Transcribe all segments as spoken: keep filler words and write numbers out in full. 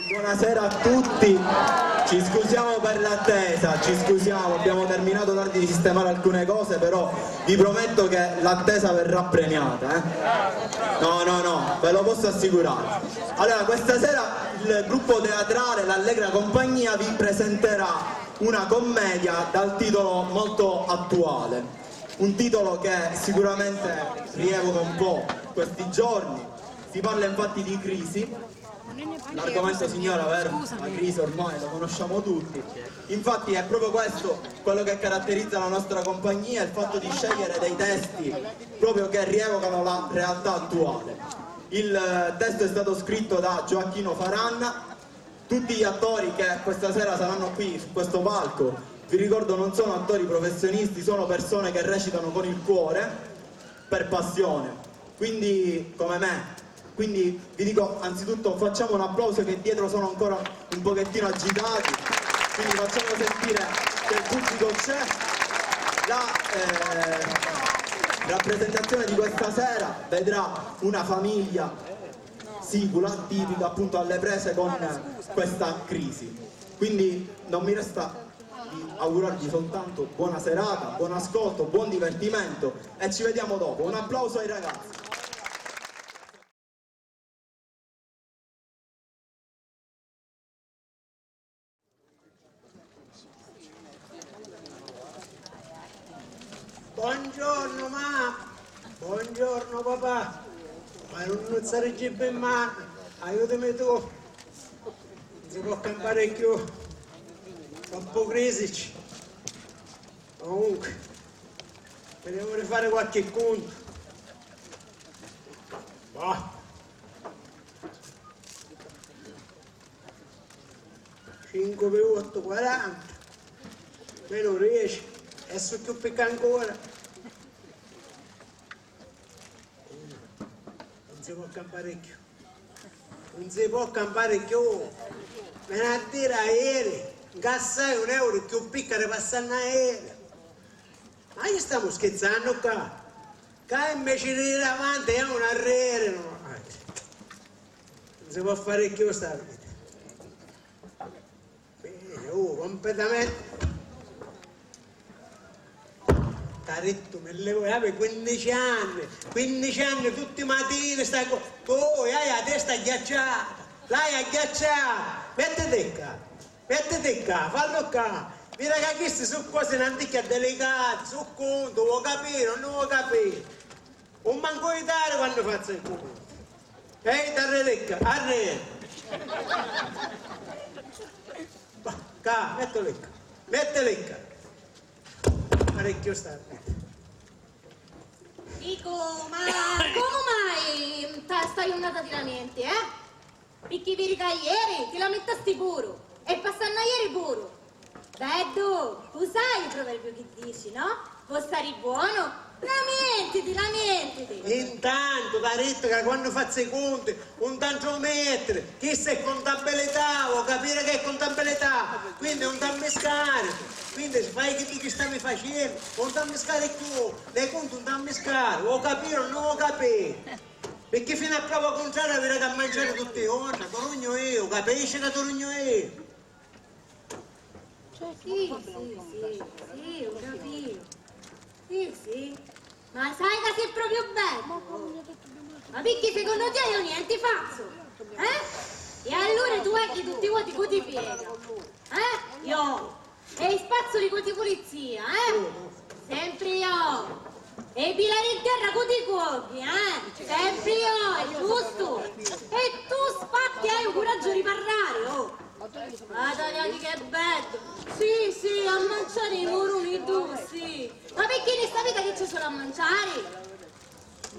Buonasera a tutti, ci scusiamo per l'attesa, ci scusiamo, abbiamo terminato tardi di sistemare alcune cose, però vi prometto che l'attesa verrà premiata, eh? No, no, no, ve lo posso assicurare. Allora, questa sera il gruppo teatrale L'Allegra Compagnia vi presenterà una commedia dal titolo molto attuale, un titolo che sicuramente rievoca un po' questi giorni. Si parla infatti di crisi. L'argomento, signora, vero? La crisi ormai lo conosciamo tutti. Infatti è proprio questo quello che caratterizza la nostra compagnia, il fatto di scegliere dei testi proprio che rievocano la realtà attuale. Il eh, testo è stato scritto da Gioacchino Faranna. Tutti gli attori che questa sera saranno qui su questo palco, vi ricordo, non sono attori professionisti, sono persone che recitano con il cuore, per passione, quindi come me. Quindi vi dico anzitutto facciamo un applauso, che dietro sono ancora un pochettino agitati, quindi facciamo sentire che il pubblico c'è. La eh, rappresentazione di questa sera vedrà una famiglia sicula, tipica appunto alle prese con questa crisi. Quindi non mi resta di augurarvi soltanto buona serata, buon ascolto, buon divertimento e ci vediamo dopo. Un applauso ai ragazzi. Buongiorno mamma, buongiorno papà, ma non nuzzare gibbi in mano, aiutami tu, non si può campare più, troppo crisici. Comunque, mi devo rifare qualche conto. Boh. Cinque pi otto, quaranta, meno dieci, e su chiù picca ancora. Non si può campare più. Non si può campare più. Me n'ha a dire aieri, incassai un euro chiù picca di passannu aieri. Ma chi stamu schizzannu ccà? Ccà inveci di iri avanti è un arrieri, no? Non si può fare più sta vita. Eh, oh, completamente. T'ha dettu mi levu, havi quinnici anni, quinnici anni tutti i matini stai co-, tu hai la testa ghiacciata, l'hai agghiacciata, mettiti ccà, mettiti ccà, fallu ccà, vira ca chisti su cosi n'anticchia delicati, su contu, vuoi capire o non vuoi capire? Un mancu itari quannu fazzu il culo. Ehi, t'arrelecca, arre! Ca, mettelecca, mettelecca! Parecchio sta. Dico, ma comu mai sta jurnata ti lamenti, eh? Picchì viri ca ieri ti lamentasti puru, e passannu ieri puru. Beddu, u sai u proverbiu chi dici, no? Vo stari buonu? Lamientiti, lamientiti! Intantu t'ha dittu ca quannu fazzu i cunti, un t'antromettiri, chissa è cuntabilità, vo capiri ca è cuntabilità, quindi un t'ammiscari, quindi fai chiddu chi stavi facennu, un t'ammiscari cchiù, li cunti un t'ammiscari, vo capiri o non vo capiri? Picchì finu a prova cuntraria viri ca manciari tutti i jorna, tu rugnu iu, capisci ca tu rugnu iu? Sì, sì, sì, sì, u capìu. Sì, sì. Ma sai ca si propriu beddu? Ma picchì secunnu tia iu nienti fazzu? Eh? E allura tu vedi tutti i voti cu ti piega? Eh? Iu. E i spazzuli cu ti pulizia, eh? Sempri iu. E i pilari di terra cu ti cuochi, eh? Sempri iu, è giustu? E tu spatti hai u curaggiu di parrari, oh! Madonna che beddu! Sì, sì, a manciari i muruni tu, sì! Ma picchì ni sta vita chi c'è sulu a manciari?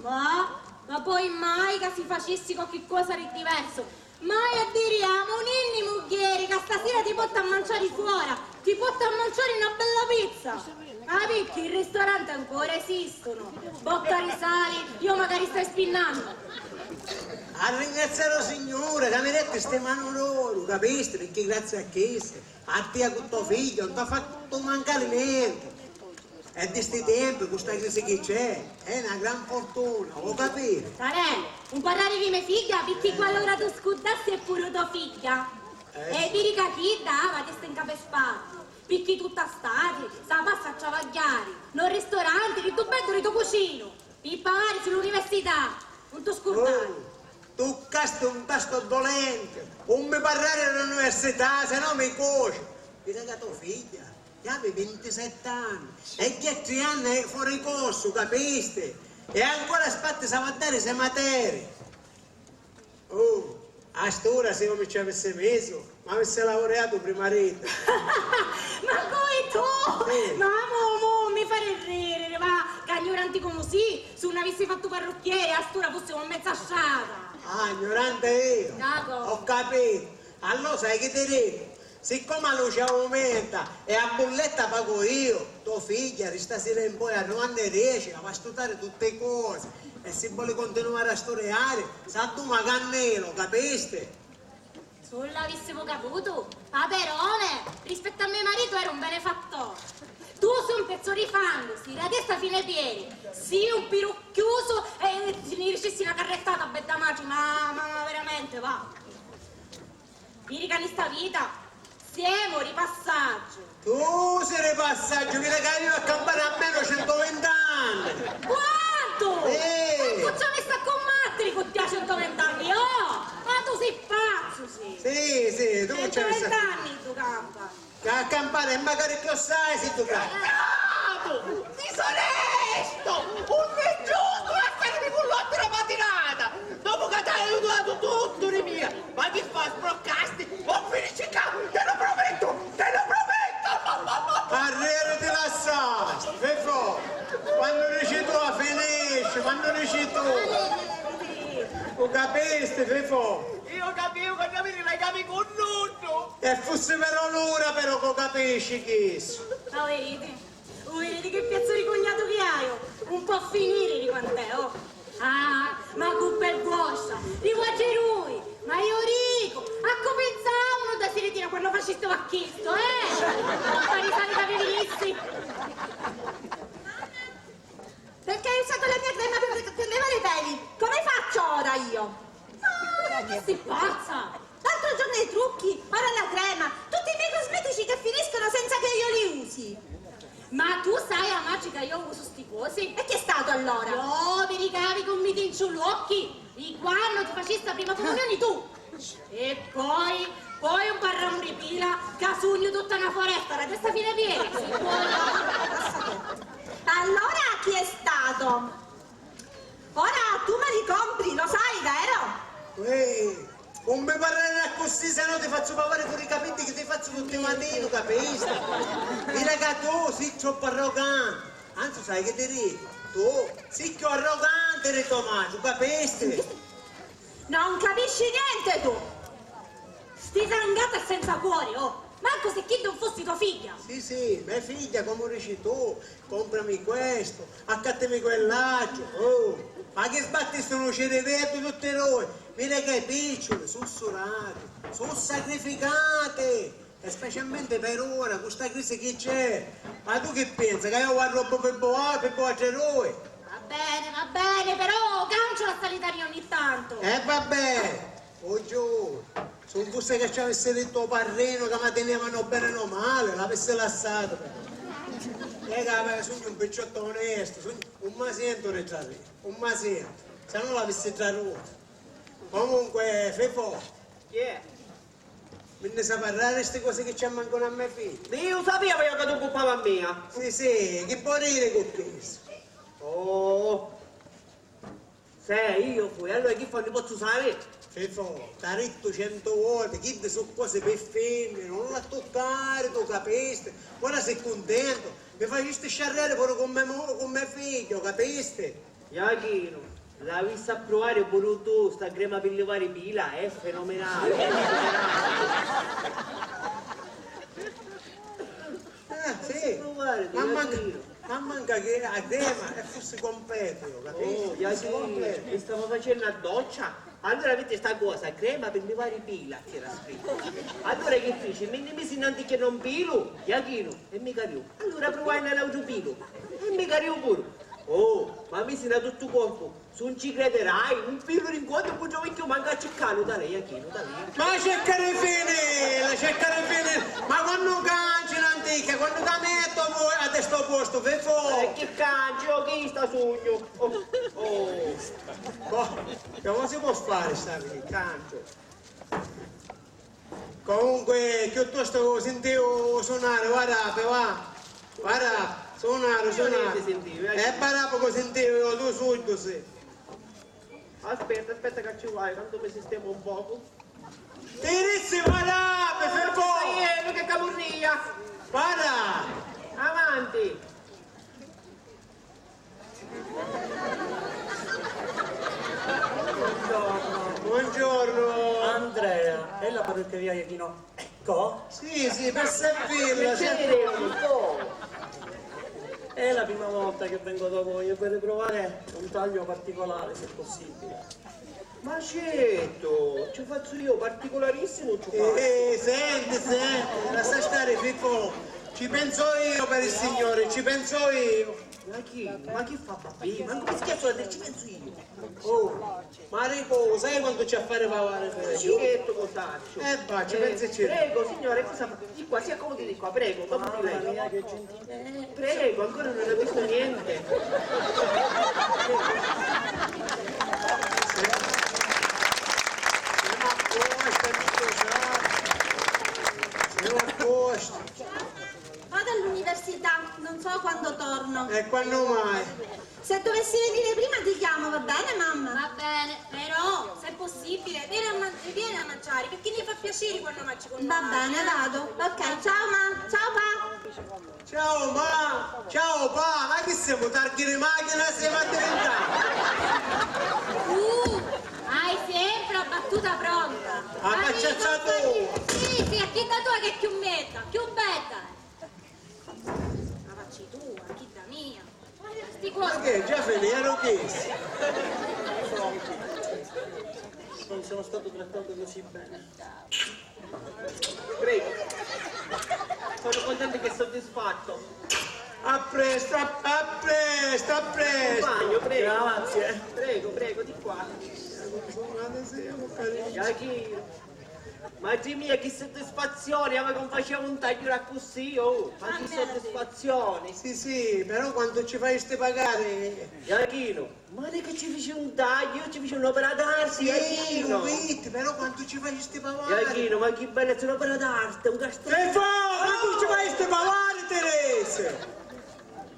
Ma, ma poi mai ca si facissi qualchi cosa di diverso? Mai a diri a mo ninni mugghieri ca stasira ti portu a manciari fora, ti portu a manciari na bella pizza! Ah, picchì i ristoranti ancora esistono! Bocca di sali, io magari stai spinnannu! A ringraziari u Signuri ca mi detti sti manu d'oru, capisti? Picchì grazzi a chisti, a tia cu to figghiu, non t'ha fattu mancari nenti. E di sti tempi, cu sta crisi chi c'è, è na gran fortuna, u capiti? Tarè, un parrari di me figghia, picchì qualora tu scuddassi è puru to figghia. Eh, e sì. Viri ca chidda havi a testa in capu e spatti, picchì tutta stati sa passa a travagghiari no ristoranti di to beddu di to cucinu, pi pagarisi l'università, un to scurdari. Oh, tuccasti un tastu dolenti, un mi parrari di l'università, se no mi cociu. Viri ca to figghia, chi havi vintisetti anni, e chi è tri anni è fori corsu, capisti? E ancora spatti s'havi a dari sei materi. Oh, a st'ura si iu mi ci avissi misu, m'avissi lauriatu prima d'idda. Ma cui tu? Sì. Ma mo, mo, mi fari riri, va, ca gnuranti comu si, si un avissi fattu parrucchieri, a st'ura fussimu a mezza strata. Ah, gnuranti iu? Daco. Ho capito. Allora sai chi ti dicu? Siccomu a luci aumenta e a bulletta pagu iu, to figghia di stasira in poi arrivannu ai dieci havi a studari tutti i cosi e si voli continuari a studiari s'adduma cannila, capisti? Su l'avissimu caputu, paperone, rispettu a me maritu era un benefattore. Tu si un pezzu di fangu, si da testa fino ai piedi, si un pirucchiusu e ti ni ricissi na carrettata, bedda matri, ma, ma, ma veramente, va. Viri ca ni sta vita semu di passaggiu. Tu si di passaggiu, viri ca iu a campari almenu centuvinti anni. Quantu? Sì. E cu ci avissi a cummattiri cu tia centuvinti anni, oh! Ma tu si pazzu, si. Sì, sì, tu ci avissi a... Centuvinti anni tu campa. Ca a campari e macari cchiossai si tu ca... Bravo! Disonesto! Unni è giustu lassarimi cu l'ottu na matinata, dopu ca t'haiu datu tuttu di mia! Ma chi fa, sbroccasti? O finisci ccà! Te lu promettu! Te lu promettu! Arreri ti lassasti, Fifo! Quannu dici tu a finisci, quannu dici tu! U capisti, Fifo? Iu capiu ca non mi rilegami cu nuddu! E fussi veru l'ura però ca u capisci chissu. Ma u viditi? U viditi chi pezzu di cugnatu chi haiu? Un po' finiri di quant'è, oh! Ah, ma cu bel vostra! Di quattru rui! Ma iu dicu, a cu pinsaunu da siritina quannu facistu a chistu, eh? Pari sani ca vi vinissi! Perché hai usato la mia crema per, per levare i peli? Come faccio ora io? Ah, chi si pazza! L'altro giorno i trucchi, ora la crema, tutti i miei cosmetici che finiscono senza che io li usi. Ma tu sai a matri ca io usu sti cosi? E chi è stato allora? Io mi ricavi cu mi tinciu l'occhi, di quannu ti facisti a prima comunioni tu! E poi, poi un parramu di pila, ca sugnu tutta na foresta, da testa fino ai piedi, si poi... Allora chi è stato? Ora tu me li compri, lo sai, vero? Uè, un mi parrari accussì, se no ti fazzu pavari cu li capiddi chi ti fazzu tutti i matini, capisti? Viri ca tu si troppu arroganti. Anzi, sai chi ti dicu? Tu si cchiù arroganti di to matri, capisti? Non capisci niente tu! Sti sangata e senza cuori, oh! Mancu si chidda un fussi to figghia! Sì, sì, me figghia, comu dici tu, comprami questo, accattami quell'altro, oh! Ma chi sbattisti un ciriveddu tutti dui? Viri ca i picciuli su sudati, su sacrificati! E specialmente per ora, cu sta crisi chi c'è. Ma tu chi pensi, ca io guardu pi voi, pi voi a tre dui? Va bene, va bene, però canciala sta litania ogni tanto. E va bene, o giuru, si un fussi ca ci avissi dittu o parrinu ca mi tinivanu bene o male, l'avissi lassatu. E ca sugnu un picciottu onestu, sugnu, un mi sentu di trariri, un mi sentu, se no l'avissi trarutu. Comunque, Fifo. Chi è? Mi nni sa parrari sti cosi chi ci ammancanu a me figghia? Mi u sapia io ca tu cuppavi a mia! Sì, sì, chi po' diri cu chistu? Oh! Se io fui, allora chi fa, ni pozzu savi? Fifo, t'ha dittu centu voti, chiddi su cosi pi fimmini, non la tuccari, tu capisti? Ora si cuntentu, mi facisti sciarriari puru cu me, cu me figghiu, capisti? Iachinu, l'avissi a pruvari puru tu, sta crema pi livari pila è fenomenali, è fenomenali. Ah, sì. L'avissi a pruvari tu, Iachinu. Ma manca, ma manca chi a crema e fussi completu, capito? Oh, Iachinu, mi stava facennu a doccia. Allura vitti sta cosa, crema pi livari pila, c'era scrittu. Allura chi fici? Mi nni misi nanticchia non pilu, Iachinu, e mi cariu. Allura pruvai nta l'autru pilu, e mi cariu puru. Oh, ma misi nta tuttu corpu, su 'un ci crederai, un pilu rincontru 'un putru cchiù mancu a ciccalu, talè, Iachinu, talè. Ma cerca di finirla, cerca di finirla. Ma quannu canci nanticchia, quannu ti mettu a vo-, a testa o postu, Fifò? E chi canci, oh, chi sta sugnu? Oh, oh. Boh, comu si pò fari, sta vita, tantu. Comunque, chiuttostu sintiu sunari, guarda, va. Guarda, sunari, sunari. Sintiu, eh. E parà pocu sintiu, io, tu sugnu, sì. Aspetta, aspetta che ci vai, tantu mi sistemo un poco. Ti dissi, guarda, mi fermo. Sì, eh, lu che camurria. Guarda. Avanti. Buongiorno. Buongiorno. Andrea, è la parruccheria Iachino? Ecco. Sì, sì, per servirla. Piacere, Iachino. È la prima volta che vengo da voi e vorrei provare un taglio particolare, se possibile. Ma certo, ci faccio io, particolarissimo ci faccio. Eh, senti, senti, lascia stare, Fifò. Ci penso io per il Signore, ci penso io. Ma chi? Ma chi fa, babbi? Ma come scherzo da te? Ci penso io. Oh, ma Rico, sai quanto c'è a fare pavare per io? Certo, cosaccio. Eh, va, ci pensi, ci. Prego, signore, cosa fa? Di qua, si accomodi di qua, prego, dopo di lei. Prego, ancora non ho visto niente. Siamo a posto, amico, ciao. Siamo a posto. Vado all'università, non so quando torno. E quando mai? Se dovessi venire prima ti chiamo, va bene, mamma? Va bene, però, se è possibile, vieni a man-, vieni a mangiare, perché mi fa piacere quando mangi con noi. Va bene, vado. Ok, ciao, ma. Ciao, pa. Ciao, ma. Ciao, pa. Ma chi siamo, targhi di macchina siamo addiventati? Uh, hai sempre la battuta pronta. La faccia tua. Sì, sì, a chi da tua che è più metta, più bella. La facci tua, chidda mia. Sti cosi. Ma che, già finì, ero chiesti. Non sono stato trattato così bene. Prego. Sono contento che è soddisfatto. A presto, a, a presto, a presto. Compagno, prego. Grazie. Prego, prego, di qua. Giachino. Madri mia, chi soddisfazioni, aveva un, faceva un tagliu accussì, oh, ma chi soddisfazioni. Sì, sì, però quantu ci facisti pagari? Iachino, ma non è che ci fici un tagliu, io ci fici un'opera d'arte, sì, Iachino. Lu vitti, però quantu ci facisti pagari? Iachino, ma chi bellezza, un'opera d'arte, un castello. Che fa? Quantu ci facisti pagari, Teresa?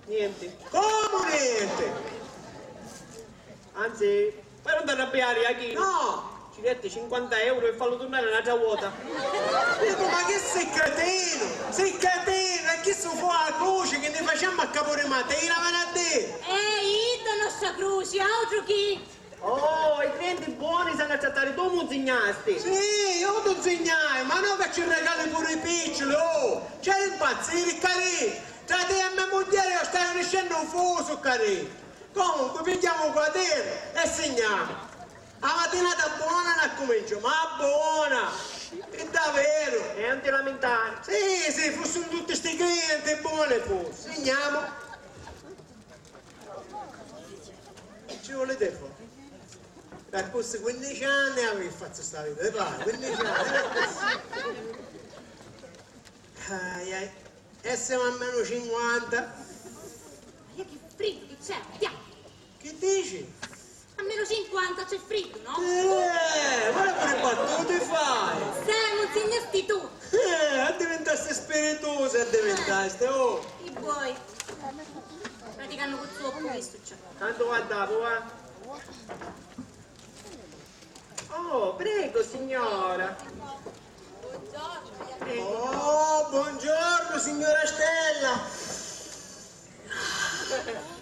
Niente. Comu niente? Anzi, poi non t'arrabbiari, Iachino. No! Ci detti cinquanta euro e fallu turnari n'atra vota. Dico, ma chi si cretinu? Si cretinu? E chi si fu a cruci chi ni facemmu a capu di matina, veni a diri? Eh, idda nostra cruci, autru chi? Oh, i clienti buoni s'hannu a trattari, tu mu nzignasti. Sì, io tu nzignai, ma no ca ci regali puru i piccili, oh! C'eri impazziri, cari! Tra te e me mugghieri io staiu niscennu u fusu, cari! Comunque, pigghiamu u quadernu e signamu. A matinata bona n'accuminciu, ma bona! Pi daveru! E non ti lamentari. Sì, sì, fussinu tutti sti clienti boni, fussi. Signamu. Ci voli tempu? D'accussì quinnici anni avi fazzu sta vita, ti pari? Quinnici anni, d'accussì. Ai, ai. E siamo a meno cinquanta. Maria, che friddu che c'è! Via! Che dici? A meno cinquanta c'è friddu, no? Eh, ma pure battute fai! Semu, insignasti tu! Eh, addivintasti spiritusa, addivintasti, oh! I buoi. Praticano cu zoppu, vistu c'è. Tanto va dopo, va. Oh, prego, signora. Buongiorno, Iachino. Oh, buongiorno, signora Stella.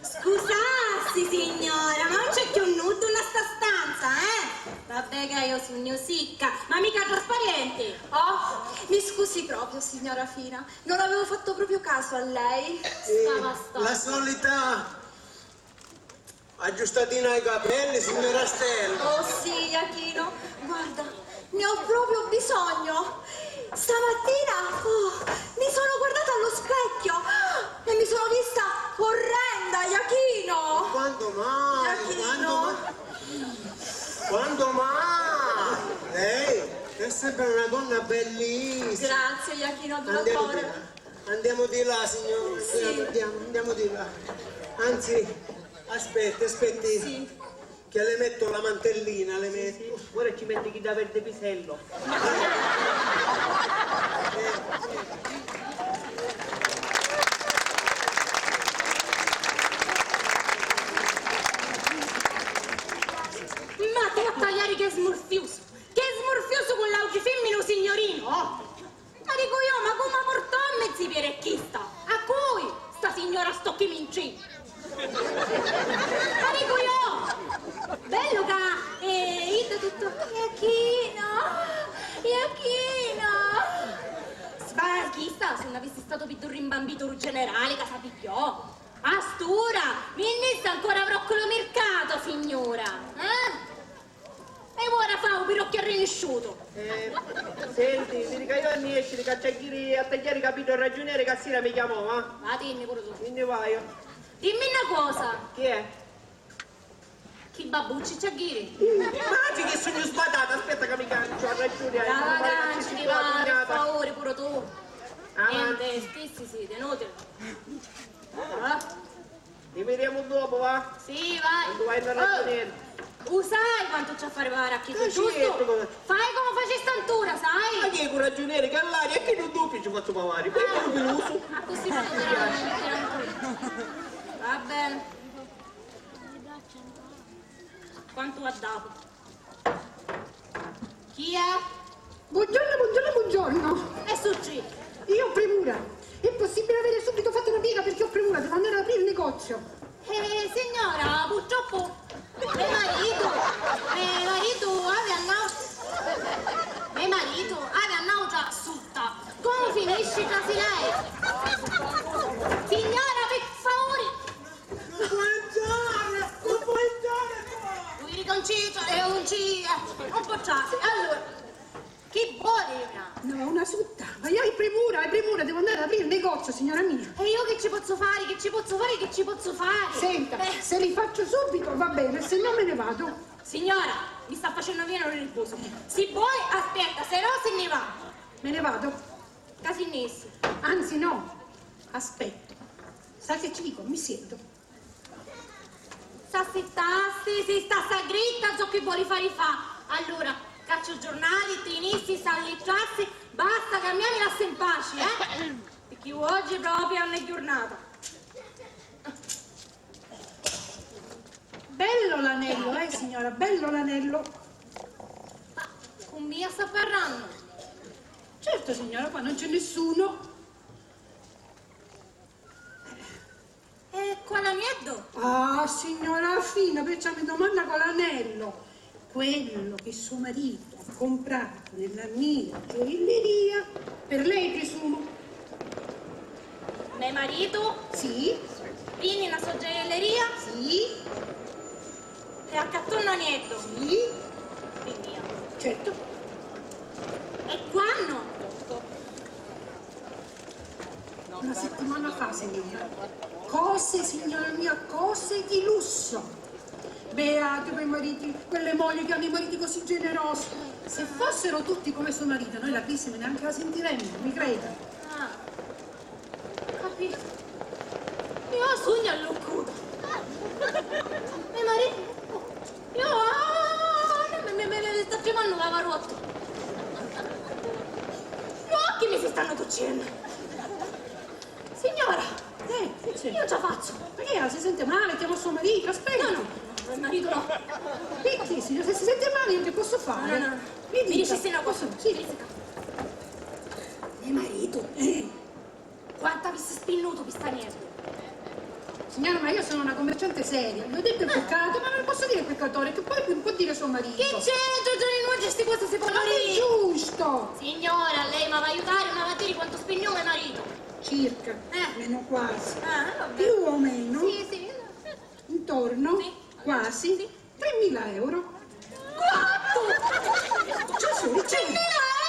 Scusassi, signora, ma non c'è cchiù nuddu nna sta stanza, eh? Vabbè ca io sugnu sicca, ma mica trasparenti. Oh, mi scusi proprio, signora Fina, non avevo fatto proprio caso a lei. Eh, stava, stava. La solita. Aggiustatina ai capelli, signora Stella? Oh sì, Jachino, guarda, ne ho proprio bisogno. Stamattina, oh, mi sono guardata allo specchio e mi sono vista orrenda, Jachino. Quando mai? Jachino. Quando mai? Quando mai? Lei è sempre una donna bellissima. Grazie, Jachino, tu ancora. Andiamo di là, signora. Sì. Andiamo, andiamo, andiamo di là. Anzi, aspetti, aspetti. Sì. Che le metto la mantellina, le metto. Sì, sì. Ora ci metti chi da verde pisello. Ma ti va a tagliare che smorfiuso! Che smorfiuso con l'augi femmina, signorino! Ma dicu io, ma comu a purtò a me zia Pierechista? A cui? Sta signora sto chi mincì? Ma dicu io! Bellu ca, eh, idda tuttu, Jachino, Jachino. Sbagli, sta, se non avessi stato pi ddu rimbambito ru generale ca sa pigghiò. A st'ura, mi nnissi ancora a Broccolo Mercato, signora, eh? E ora fa u pirocchiarri nisciutu. Eh, senti, mi dica io a nesciri ca c'è ghiri a tagghiari i capiddi o ragiunieri ca sira mi chiamò, va? Vatinni puru tu. Quindi vaiu. Dimmi na cosa. Chi è? Chi babbucci c'è ghiri? Matri che sugnu sbatata, aspetta ca mi canciu, ha ragiuni, hai. Lava, canciati, va, per favore, pure tu. Avanti. Niente, stissi siti, inutile. Ah. Ni videmu dopu, va? Sì, vai. Quandu vai a ragiuneri. Oh, u sai quantu c'ha fari pagari a chistu, giustu? Fai comu facisti antura, sai? Ma chi è cu ragiuneri, Callari? E chi nun duppi ci fazzu pagari? Poi puru pilusu. Ah, così mi piace. Va bene. Quantu a dapu? Chi è? Buongiorno, buongiorno, buongiorno. E succede? Io ho premura. È possibile avere subito fatto una piega perché ho premura, devo andare ad aprire il negozio. Eh, signora, purtroppo me maritu, me maritu avia na, me maritu avia nautra sutta. Comu finisci, Casilei? Signora, per favore, non può entrare, non può entrare qua! Lui riconcicia e un cia, non può trasi. Allora, chi vuoi, una? No, una sutta. Ma io ho premura, ho premura, devo andare ad aprire il negozio, signora mia. E io che ci posso fare, che ci posso fare, che ci posso fare? Senta, eh, se li faccio subito va bene, se no me ne vado. Signora, mi sta facendo venire un nervoso. Se vuoi, aspetta, se no se ne va. Me ne vado. Ca si nessi. Anzi, no. Aspetto. Sa che ci dico? Mi siedo. S'assittasti, si sta sta gritta, zoccu chi voli fari fa. Allura, caccia u giurnali, ti nissi, s'allittrassi, basta ca mia mi lassi in paci, eh? Picchì oggi proprio non è giurnata. Bello l'anello, eh, signora, bello l'anello. Ma cu mia sta parrannu? Certo, signora, qua non c'è nessuno. E quale anieddu? Ah, signora Fina, perciò mi domanda quale anello? Quello che suo marito ha comprato nella mia gioielleria, per lei presumo. Me maritu? Sì. Vini na so gioielleria? Sì. E accattò un anieddu? Sì. Pi mia? Certo. E quannu? Una settimana fa, signora. Cose, signora mia, cose di lusso. Beati quei mariti, quelle mogli che hanno i mariti così generosi. Se fossero tutti come suo marito, noi la crisi neanche la sentiremmo, mi creda. Ah, capito. Io sugnu alluccuta. Me marito, io, ah, me, me, me, me sta tremannu la carota. L'occhi mi si stanno turcennu. Signora, eh, che c'è? Io non ce la faccio. Ma che è? Si sente male? Chiamo suo marito? Aspetta. No, no, no, il marito no. Perché, signora, se si sente male io che posso fare? No, no, no. Mi dica. Mi dici se no cosa? Sì. Mi dici. Mio marito. Eh. Quantu avissi spinnutu pi st'anieddu? Signora, ma io sono una commerciante seria. Gli ho detto il peccato, ma non posso dire il peccatore, che poi può dire suo marito. Chi c'entra, Gianni? Nulla, sti cose si possono dire. Ma non è giusto! Signora, lei mi va aiutari, mi va a diri quantu spinnu me maritu. Circa. Eh. Meno quasi. Ah, vabbè. Più o meno. Sì, sì. Intorno. Sì. Quasi. Sì. Tremila euro. Quantu? Gesù, tremila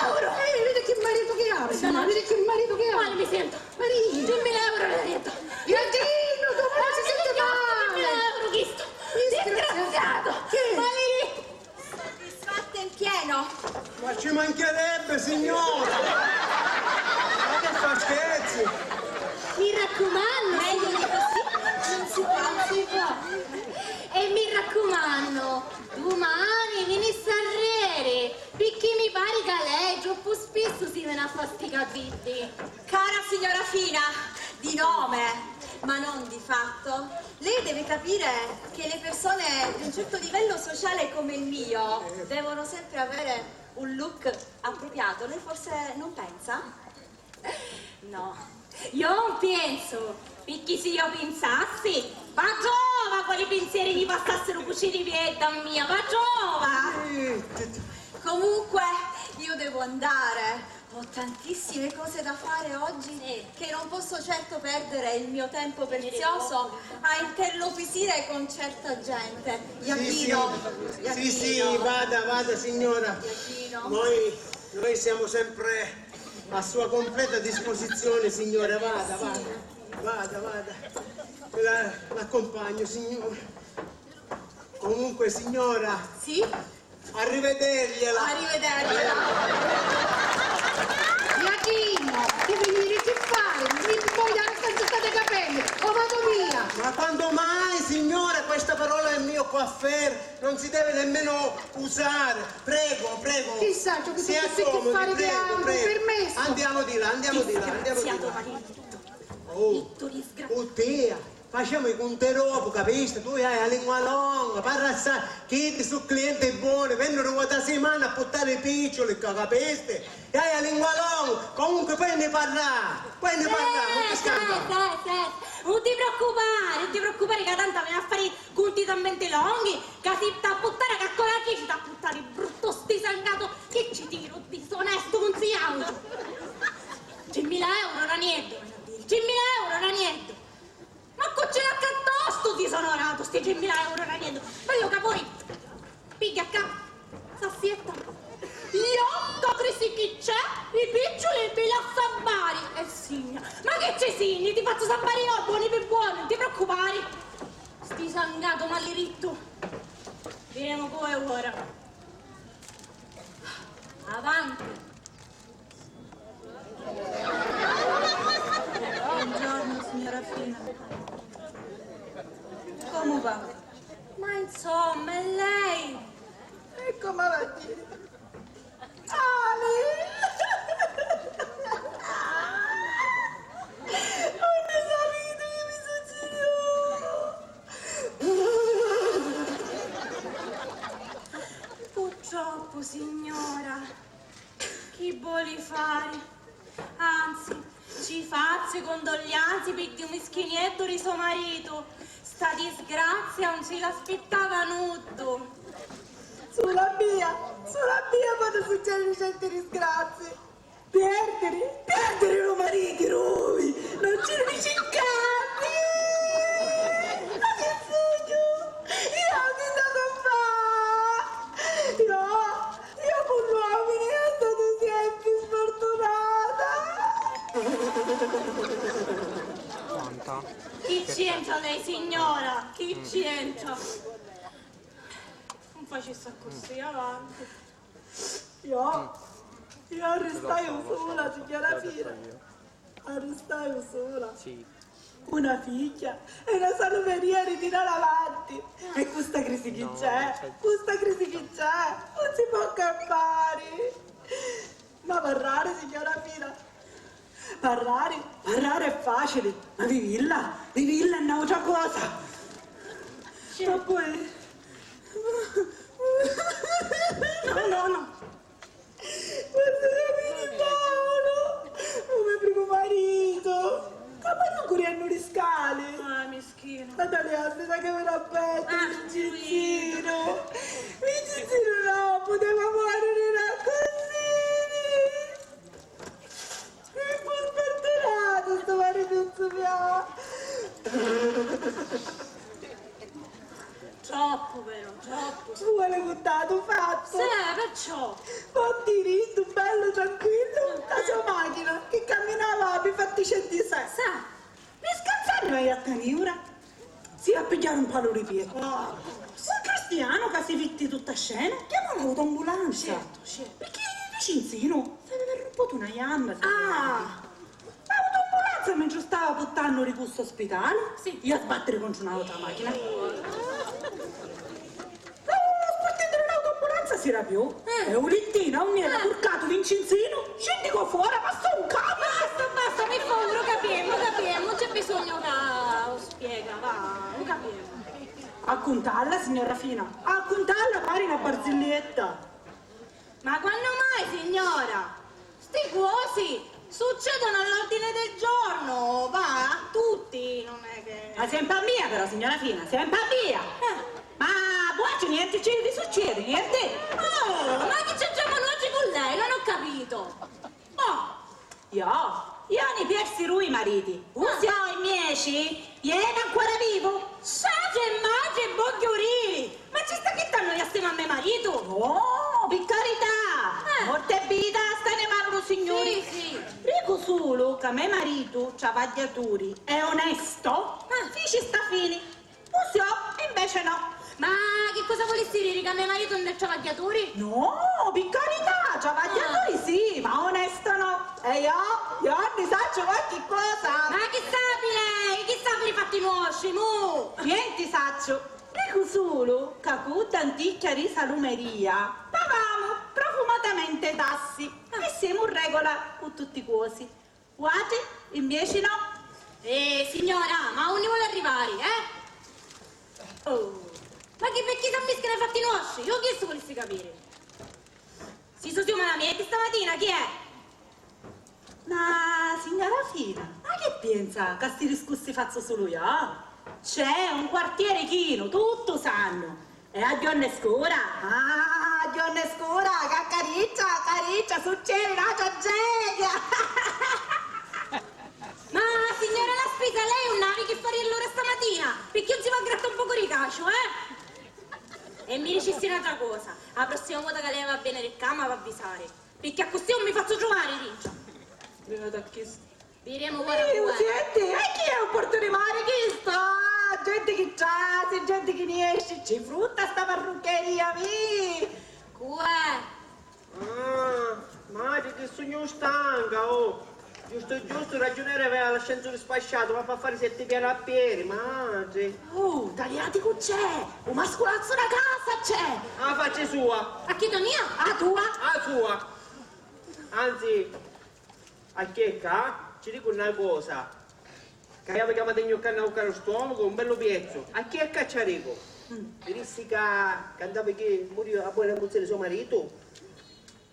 euro! Eh, vedi che marito che ha, signora, vedi che marito che ha. Mali mi sento. Marito. Tremila euro l'ha detto. Iachino, tu non si sente male. Tremila euro chisto. Disgraziato. Disgraziato. Che? Mali. Soddisfatto in pieno. Ma ci mancherebbe, signora! Ma che fa, scherzi? Mi raccomando, meglio di così non si può. Non si può. E mi raccomando, dumani vinisse arreri, picchì mi pari ca lei troppu spissu si veni a fa sti capiddi. Cara signora Fina, di nome, ma non di fatto, lei deve capire che le persone di un certo livello sociale come il mio devono sempre avere un look appropriato. Lei forse non pensa? No, io non penso, picchì si io pinsassi, va Giova quali pinsieri mi passassero cu ciriviedda mia, va Giova! Comunque, io devo andare. Ho tantissime cose da fare oggi che non posso certo perdere il mio tempo prezioso a interloquisire con certa gente. Sì, sì. Iachino, sì, sì, Iachino. Vada, vada, signora. Iachino. Noi, noi siamo sempre a sua completa disposizione, signora. Vada, vada, vada, vada. La, l'accompagno, signora. Comunque, signora. Sì? Arrivedergliela. Arrivedergliela. Iachino, ti veni di che fare? Mi voglio arrestare sotto i capelli. O vado via. Ma quando mai, signora, questa parola del mio coiffeur non si deve nemmeno usare. Prego, prego. Chissà ciò che si accomodi, prego, prego. Permesso. Andiamo di là, andiamo di là, andiamo di là. Disgraziato maledetto. Oh, disgraziato. Puttana. Facemu i cunti dopu, capisti? Tu hai a lingua longa, parra assai, chiddi su clienti boni, vennunu vota simana a puttari i picciuli ccà, capisti? E hai a lingua longa, comunque poi ni parrà, poi ni parrà, non ti scampa. Senti, senti, senti, non ti preoccupare, non ti preoccupare ca tantu avemu a fari cunti talmenti longhi, ca si t'ha puttari a caccola chi ci t'ha puttari bruttu stisangatu, chi ci tiru disonestu, cunziautu. Tremila euro, Ranieddu, veni a diri, tremila euro, Ranieddu. Ma cu ci l'accattò stu disonoratu, sti tremila euro, Ranieddu? Bellu ca poi pigghia ccà, s'assietta. Io, ca crisi chi c'è? I picciuli mi lassa bari, e signa. Ma chi ci signi? Ti fazzu sabbari io, boni pi boni, non ti preoccupari. Stisangatu malirittu. Videmu cu è ora. Avanti. Buongiorno, signora Fina. Come va? Ma insomma, è lei? E come va a dire? Ali! Non ne sapete che mi succedió! Purtroppu, signora. Chi voli fari? Anzi, ci fazzu i condoglianzi pi ddu mischinieddu di so maritu. Sta disgrazia 'un si l'aspittava nuddu. Sulu a mia, sulu a mia ponnu succediri certi disgrazii. Pierdiri, pierdiri lu maritu, nui! Non ci ni cincanti! Ma chi sugnu? Io chi sugnu a fari? Io, io cu l'uomini è stata sempre sfortunata! Chi c'entra lei, signora? Chi c'entra? Non facessi accussì, avanti. Io, io arrestaiu sula, signora Fina. Arrestaiu sula. Sì. Una figghia e una salumeria ritirata avanti. E cu sta crisi chi c'è, cu sta crisi chi c'è, non si può campari. Ma parrari, signora Fina, parrari, parrari è facili, ma vivilla, vivilla è n'autra cosa. Ma poi... No, no, no. Guarda, Paolo, come primo marito. Ma non corriendo le scale. Ah, mischino. Natalia, aspetta che me la aspetta, ah, Vincenzino. Vincenzino, no, poteva morire così. Che sfortunato sto marituzzo mio. Ciò, Ciò, po' dirittu, bellu tranquillu, la so machina chi caminava pi fatticeddhi se. Sa, mi scanzannu a jatta niura, si a pigghiari un palu di piettu. Ah, un cristianu ca si vitti tutta scena, chiamò l'autoambulanza. Certu, certu. Picchì vicinzinu s'aveva rupputu una jamba. Ah! L'autoambulanza mentri stava puttannu di cu sto spitali, sì, ia sbattiri contru un'autra machina. Lu spurteddu di l'autoambulanza si rapiò, eh, e u littinu unni era curcatu Vincinzinu sciddicò fora, passò un camion. Basta, basta, pi favuri, u capiemu, u capiemu, non c'è bisogno ca u spiega, va, u capiemu. A cuntalla, signora Fina, a cuntalla pari na barzillietta. Ma quannu mai, signora? Sti cosi succedono all'ordine del giorno, va, a tutti, non è che... Ma sempri a mia però, signora Fina, sempri a mia! Eh. Ma vuatri nienti ci vi succedi, nienti? Oh, ma chi c'entriamo nuatri cu lei? Non ho capito. Oh! Io? Io ni piersi dui mariti. Ah. U sio, inveci, ieni ancora vivu. Sciatri e matri e vogghiu riri! Ma ci sta chittannu ll'astima a me maritu? No, pi carità! Eh. Morti e vita sta ni manu lu Signuri. Sì, sì. Dicu sulu ca me maritu, travagghiaturi e onesto, ah, fici sta fini. U sio, invece, no. Ma chi cosa vulissi diri, ca me maritu non è travagghiaturi? No, pi carità, travagghiaturi sì, ma onesto no. E io, io ni sacciu qualchi cosa. Ma chi sapi lei? Chi sapi di fatti nuosci, mu? Nienti sacciu. Dicu sulu ca cu dda anticchia di salumeria pagamu profumatamente tassi e simu in regola cu tutti cosi. Vuatri, inveci, no? Eh, signora, ma unni voli arrivari, eh? Oh, ma chi, picchì s'ammischianu i fatti nuosci? Io chistu vulissi capiri. Si su siu malamente stamatina, chi è? Ma, signora Fina, ma chi pienza ca sti discussi fazzu sulu io? C'è un quartiere chinu, tuttu sannu. E a giorna scura? Ah, a giorna scura, ca cariccia, cariccia, succedi na tragedia! Ma, signora la spisa, lei non havi chi fari allura stamatina? Picchì non si va a grattà un poco di caciu, eh? E mi dicissi un'altra cosa, a prossima vota ca lei va a veniri ccà m'havi avvisari, picchì accussì non mi fazzu truvari, dicia. Mirati a chistu. Viremu ora. Iu, cu è. Senti, e chi è un portu di mari chistu? Ah, genti chi trasi, genti chi ni esci, ci frutta sta parruccheria, vi! Cu è? Ah, matri, chi sugnu stanca, oh! Giustu giustu, u ragiuneri aveva l'ascensuri spasciatu, ma fa fari setti piani a pieri, matri! Uh, taliati cu c'è! U masculazzu da casa c'è! A facci sua! A chidda mia? A tua? A sua! Anzi, a checca, ci dicu na cosa, ca iu mi chiamati a gnuccanni a vucca lu stomacu un bellu piezzu, a checca ci a dicu. Mi dissi ca, ca nta picchì muriu a bona muzzeri so maritu,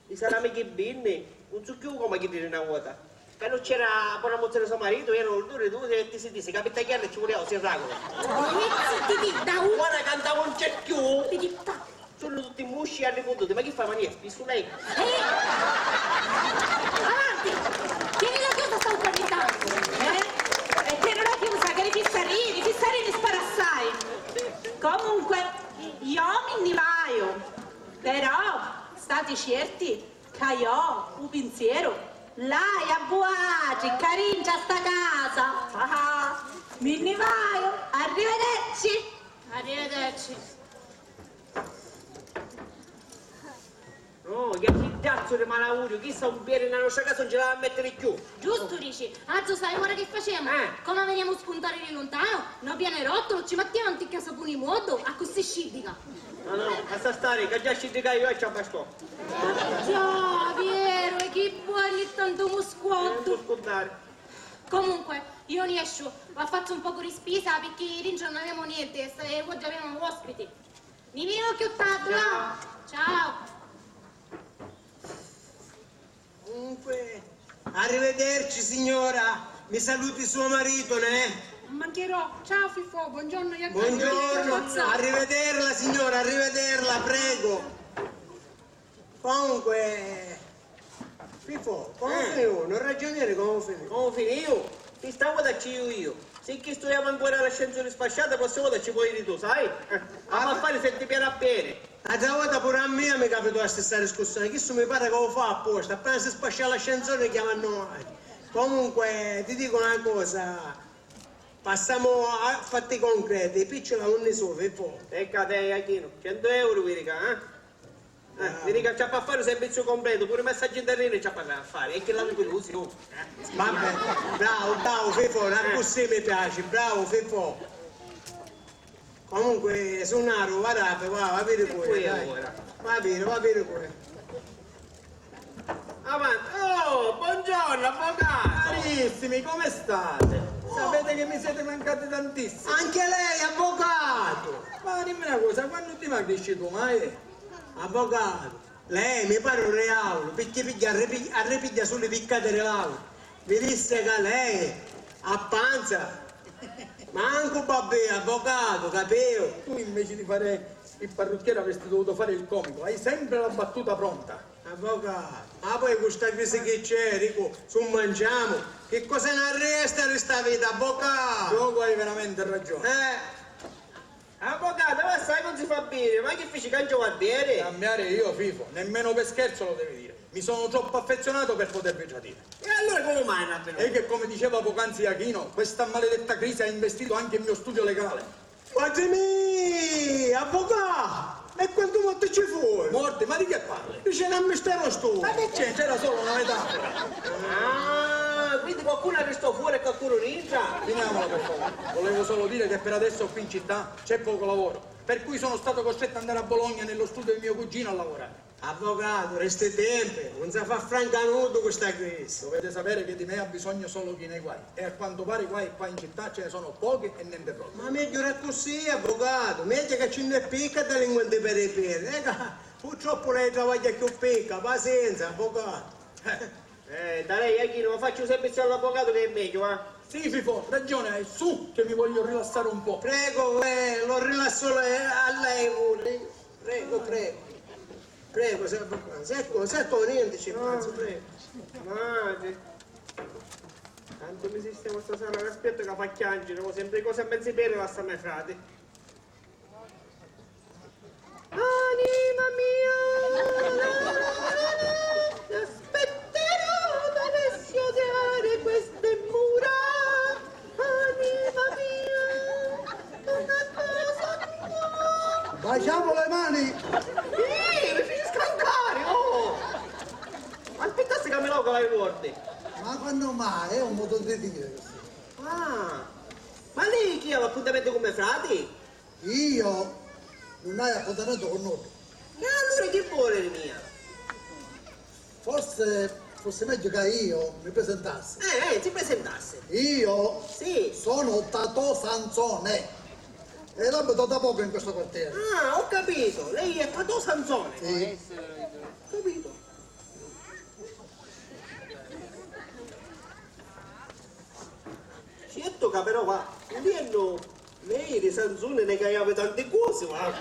i salami chi vinni, un su cchiù comu a chiddi di na vota. Ca non c'era a bona muzzeri so maritu, era un duri duri e ti si dissi ca pi tagghiarli ci vulia u sirraculu. Zitti, da un... Ora ca nta un c'è cchiù. Ti ditta. Sunnu tutti musci e arricuntuti, ma chi fa, mania? Spissu lei? Eh! Avanti! Tienila chiusa sta ucca ogni tantu, eh? E tienila chiusa, che li pissarini, pissarini spara assai! Comunque, io mi nni vaiu, però stati cierti ca io u pinsieru l'haiu a vuatri, ccà dintra sta casa! Ah, mi nni vaiu, arrivederci! Arrivederci! Oh, chi acciddazzu di malauguriu, chissa un pieri nna nostra casa non ci l'havi a mettiri cchiù. Giustu dici, azu sai ora chi facemu? Eh. Comu a venimu spuntari di luntanu, no pianerottulu ci mattiamu anticchia sapuni moddu, accussì sciddica. No, no, lassa stari, ca già sciddicai io e ci abbastò. Già, vieru, e chi boni tantu muscuottu. Eh, muscuttari. Comunque, io niesciu, va fazzu un pocu di spisa picchì dintra non avemu nienti e, e oggi avemu ospiti. Ni vidimu cchiù tardi, va! Ciao! Comunque, arrivederci, signora. Mi saluti suo marito, neh? Mancherò. Ciao, Fifò, buongiorno, Iacconi. Buongiorno. Arrivederla, signora, arrivederla, prego. Comunque, Fifò, comu finiu? Non ragiuniri comu finiu? Comu finiu? Pi sta vota ci iu iu. Si chistu javi ancora l'ascensuri spasciatu, la prossima vota ci poi iri tu, sai? Eh, a m'affari senti pieri a pieri. L'atra vota puru a mia mi capitò la stissa discussioni, chistu mi pari ca u fa apposta, appena si spascia l'ascensuri chiama a noi. Comunque, ti dicu na cosa, passamu a fatti concreti, i picciola unni su, Fifò? Pecca te, Jachinu, centu euru viri ca, eh? Eh, mi dica, c'ha a fari un serviziu completu, puru i messaggi in terrinu c'ha a fari, e chi l'hannu pilusi, oh. Vabbè, bravu, bravu, Fifò, accussì mi piaci, bravu, Fifò. Comunque, sunnaru, va dapi, va, va viri cu è, dai. Va viri, va viri cu è. Avanti. Oh, buongiorno, avvocato! Carissimi, come state? Sapete che mi siete mancati tantissimo. Anche lei, avvocato! Ma dimmi una cosa, quantu ti magrisci tu, mai? Avvocato, lei mi pari un diavulu, picchì pigghia, arripi-, arripigghia sulu i piccati di l'autu. Mi dissi ca lei a panza, mancu babbì, avvocato, capìu? Tu invece di fare il parrucchiere avresti dovuto fare il comico, hai sempre la battuta pronta. Avvocato, ma poi cu sta crisi chi c'è, dicu, su manciamu, chi cosa n'arresta di sta vita, avvocato? Gioco, hai veramente ragione. Eh. Avvocato, ma sai, non si fa bene, ma che feci, cangia quartiere? Cambiare io, Fifo? Nemmeno per scherzo lo devi dire. Mi sono troppo affezionato per potervi tradire. E allora come mai non è venuto? E che, come diceva poc'anzi Achino, questa maledetta crisi ha investito anche il mio studio legale. Padri mia, avvocà! E quantu morti ci fuoru? Morti? Ma di che parli? Dice un mistero stu! Ma che c'entra? Era solo una metafora. Ah, quindi qualcuno restò fuori e qualcuno dintra? Finiamola, per favore. Volevo solo dire che per adesso qui in città c'è poco lavoro, per cui sono stato costretto ad andare a Bologna nello studio di mio cugino a lavorare. Avvocato, resti tempi, non si fa franca nuddu cu sta crisi. Dovete sapere che di me ha bisogno solo chi nei guai, e a quanto pare guai qua in città ce ne sono pochi e niente proprio. Ma megghiu d'accussì, avvocato, megghiu ca ci nn'è picca a delinquenti per i piedi. Ecco, purtroppo lei travagghia chiù picca, pazienza, avvocato. Eh, da lei, Achino, faccio un servizio all'avvocato che è meglio, va? Sì, Fifo, ragione hai, su che mi voglio rilassare un po'. Prego, eh, lo rilasso lei, a lei pure. Prego, prego. Prego, servo qua. Secco, secco, niente ci penso, prego. Madre. Tanto mi sistemo stasera, aspetta che fa chiangere, ho sempre cose a mezzi peri, lasciami frate. Anima mia, aspetterò da vecchio dare queste mura. Anima mia, una cosa nuova. Baciamo le mani! Ih, mi fici scancari, oh! Aspittassi ca mi locu la ricordi. Ma quannu mai? È un modo di dire così. Ah, ma lei chi ha l'appuntamento con me frati? Io nun haiu appuntamento cu nuddu. E allura chi voli di mia? Forse fosse meglio che io mi presentassi. Eh, eh, si presentassi. Io Sì. sono Tatò Sansone e abito da poco in questo quartiere. Ah, ho capito, lei è Tatò Sansone. Sì. Capito. Certu ca però va, un diennu lei di Sansone ne caiavi tanti cosi, va.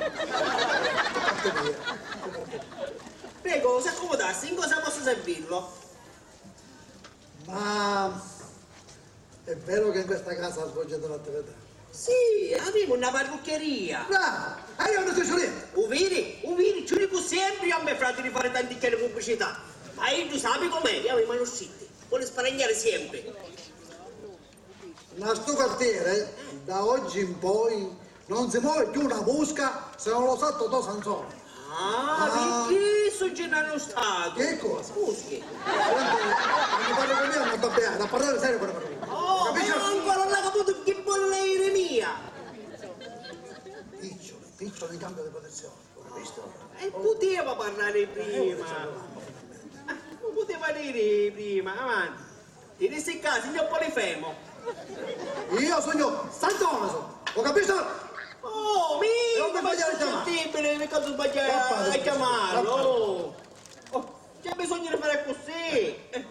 Prego, s'accomodassi, in cosa posso servirlo? Ma è vero che in questa casa svolgete l'attività? Sì, avemu na parrucchieria. Bravo! E io non so niente. U viri? U viri? Ci dicu sempri a me frati di fari tanticchiani pubblicità. Ma iddu sapi com'è, avemu i manu stritti. Voli sparagnari sempri. Na stu quartiere, da oggi in poi, non si muove più una musca se non lo sa Totò Sansone. Ah, ah, picchì su Gennaro Stato? Che cosa? Muschi. Senti, quando parlo con me non sta bene, da parlare serio per parlare. Oh, capisci? Ma ancora non l'ha caputo chi vuole lei di mia? Piccioli, piccioli in cambio di protezione, ho capito? E puteva parlare prima. Eh, non poteva dire prima, avanti. Ti dissi ccà, signor Polifemo. Io sogno Sant'Onaso, ho capito? Oh, mi, non mi sbagliare a chiamare. Possibile, mi cosa sbagliare a chiamarlo? Oh, c'è bisogno di fare così.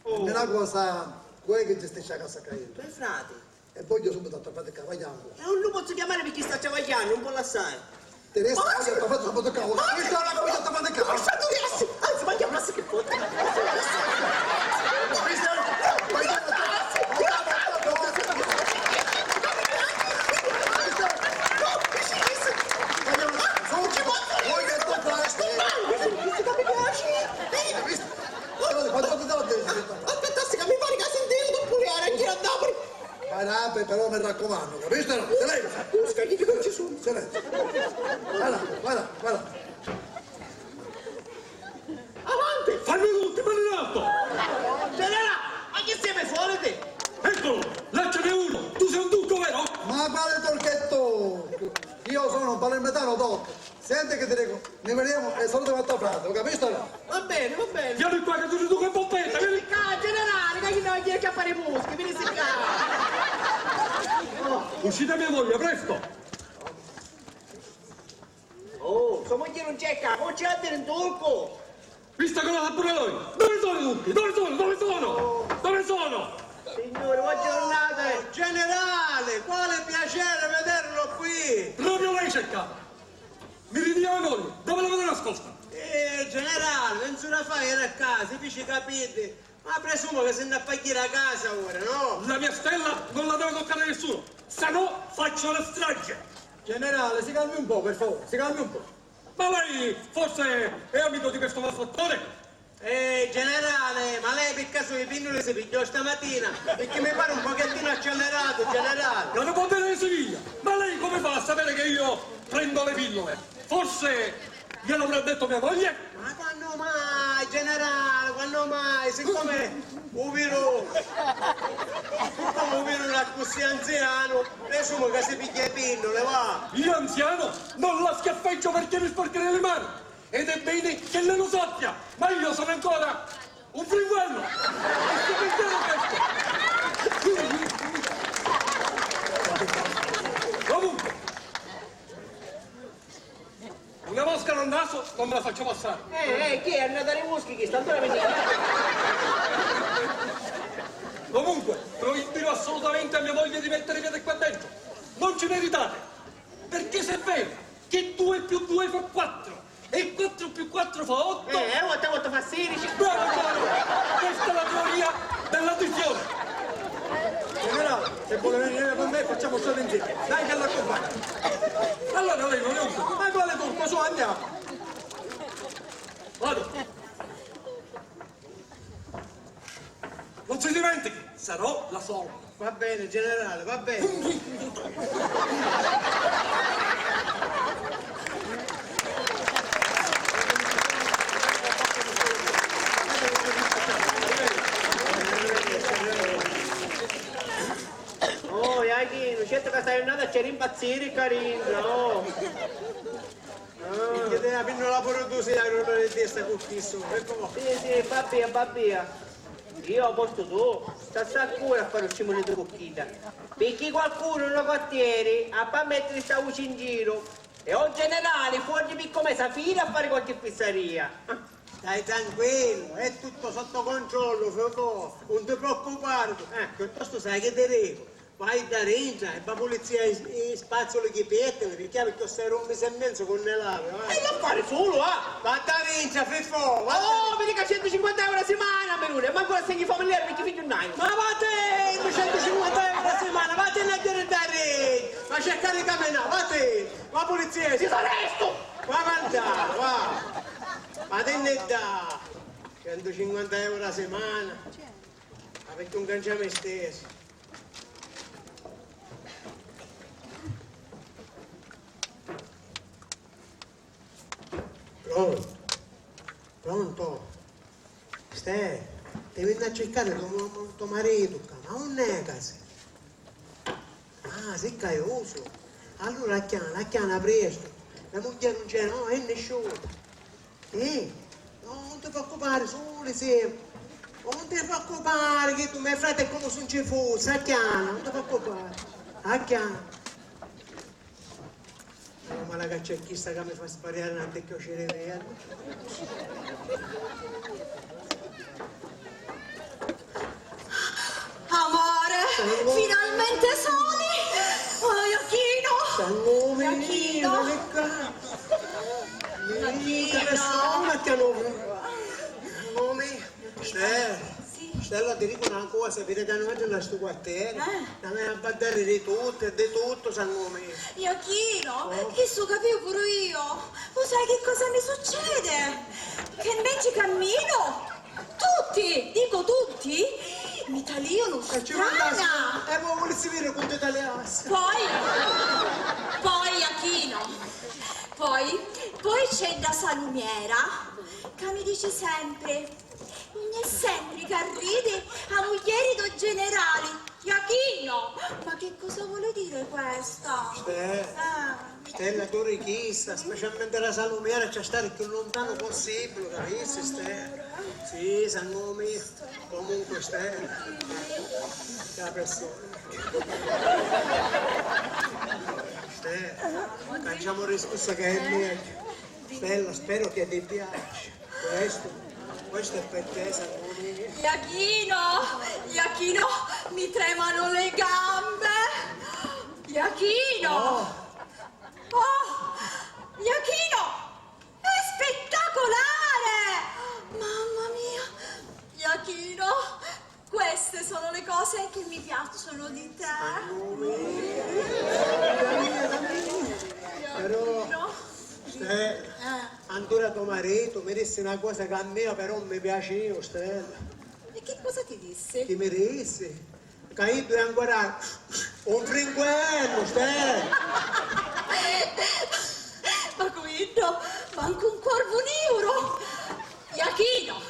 Oh. Una cosa, chi è che gestisce la casa qua dentro? Due frati. E voglio subito a travagliare. E non lo posso chiamare perché sta travagliando, non può lassare. Teresa, oh, voglio a travagliare subito qua. Ma questa è una cosa da fare qua. Ma sta tu, anzi, ma chiamassi che fotte. Questa è una cosa da fare qua. Però mi raccumannu, capisti o no? Silenzio! Silenzio! Vai là, vai là, vai là. Avanti! Fannu tutti, fannu tutto! Generale, ma chi siete soliti? Eccolo! Lanciane uno! Tu sei un turco, vero? Ma quale turchetto? Io sono un palermitano doc. Senti che ti dico, ne vediamo e salutami a tua frate, lo capisti o no? Va bene, va bene. Vieni qua che tu ti tocca un po' petta, vieni. Vieni qua, generale, che io non voglio chiappare i muschi, vieni qua. Uscite mia moglie, presto! Oh, sua moglie non c'è qua, mo ci va a dire in turco! Visto che lo sa pure lui! Dove sono tutti? Dove sono? Dove sono? Dove sono? Signore, buona giornata! Oh, generale, quale piacere vederlo qui! Proprio lei c'è qua! Mi ridia la moglie, dove l'avete nascosta? Eh, generale, menz'ura fa era a casa, si fici capite. Ma presumo che si nni a fà ghiri a casa ora, no? La mia stella non la deve toccare nessuno, se no faccio la strage! Generale, si calmi un po', per favore, si calmi un po'. Ma lei forse è amico di questo malfattore? Eh, generale, ma lei per caso i pinnuli si pigliò stamatina? Perché mi pare un pochettino accelerato, generale. Non ne può bere di Siviglia. Ma lei come fa a sapere che io prendo le pillole? Forse gliel'avrà detto mia moglie? Ma quando mai, generale, quando mai? Siccome u viru, siccome u viru era così anziano, presumo che si piglia i pinnuli, va. Io anziano? Non la schiaffeggio perché mi sporcherei le mani! Ed è bene che lei lo sappia, ma io sono ancora un fringuello! E sto pensiero questo! Comunque, una mosca nel naso non me la faccio passare. Eh, eh, chi è? È andata ai muschi chi? Sta ancora venendo. Comunque, proibirò assolutamente a mia moglie di mettere piede qua dentro. Non ci meritate! Perché se è vero che due più due fa quattro e quattro più quattro fa otto. Eh, e otto e otto fa sedici. Bravo, bravo! Questa è la teoria dell'addizione. Generale, se vuole venire con me facciamo strada insieme. Dai che l'accompagno. Allora lei non è un turco. Ma quale turco? Su, andiamo. Vado. Non si dimentichi, sarò la sua ombra. Va bene, generale, va bene. Oh, Iachinu, certu ca sta jurnata c'è ri impazziri ccà rintra, oh! Ah. Picchia ti la pinnula puru tu, si la runa di testa cu chistu, ecco mo. Sì, sì, va via, va via. Io a postu tuo, sta, sta a cura a fari u scimunitu cu chidda. Picchì qualcunu nno quartieri ha pà mettiri sta vuci in giru. E o generali fuori pi comesa fila a fari qualchi fissaria. Stai tranquillo, è tutto sotto controllo, Fofò, non ti preoccupare tu. Eh. Piuttosto sai che ti dico? Vai dda dintra e va pulizia i, i spazzuli chi piettili, picchì, picchì stai un misi e menzu cu nni lavi, va. E l'affari sulu, ah! Va dda dintra, Fiffò, va dda dintra. Oh, vidi ca centucinquanta euro a simana, Miruni, e mancu l'assegnu familiari picchì figghiu nn'haiu. Ma va dentro, centucinquanta euro a simana, va dentro a dda dintra, va cercari di caminà, va dentro, va pulizia. Si so restu! Va, va dda, va. Va dentro dda, centucinquanta euro a simana. Ma picchì un cancia misteri. Pronto? Pronto? Stè, ti vinni a circari to, to maritu ccà, ma unn'è ca si? Ah, si caiusu? Allura acchiana, acchiana prestu. La mugghieri nun c'è, no, è nisciuta. Eh? No, non ti preoccupare, suli simu. Non ti preoccupare che tu, me frate è come se non ci fosse, acchiana, non ti preoccupare. Acchiana. Meno male che c'è chista che mi fa sbariari nanti a chiociri via. Amore, finalmente soli! Oh, Iachino! Sangumi, Iachino! Veni qua! Veni, Iachino! Che ne sono, Iachino? Sangumi! Stè, sì. Stella, ti dicu na cosa, viri ca nuatri nna stu quartieri, eh, n'avemu a baddari di tuttu e di tuttu, sangu miu. Iachino, oh, chissu capiu puru io. Lu sai chi cosa mi succede? Che menci cammino, tutti, dico tutti, mi taliunu strana! E mo vulissi viri quantu taliassi! Poi, poi, Achino, poi, poi c'è dda salumiera ca mi dici sempri, ogni sempri ca ridi a mugghieri do generali! Iachino! Ma che cosa vuole dire questa? Ste, ah. Stella, tu ri chista, specialmente da salumiera, c'è stari più lontano possibile, capisci, Ste? Sì, sangu mio. Comunque, Ste, la persona. Ste, canciamo discorso che è meglio. Stella, spero che ti piace. Questo, questo è per te, sangu mio. Iachino, Iachino, mi tremano le gambe. Iachino! Oh! Oh! Iachino! È spettacolare! Mamma mia! Iachino, queste sono le cose che mi piacciono di te. Però, Stella, ancora to maritu mi dissi na cosa ca a mia però mi piaciu, Stella. E che cosa ti disse? Chi mi dissi? Ca iddu è ancora un fringuellu, Stella! Ma cu iddu, mancu un corvu niuru! Iachino!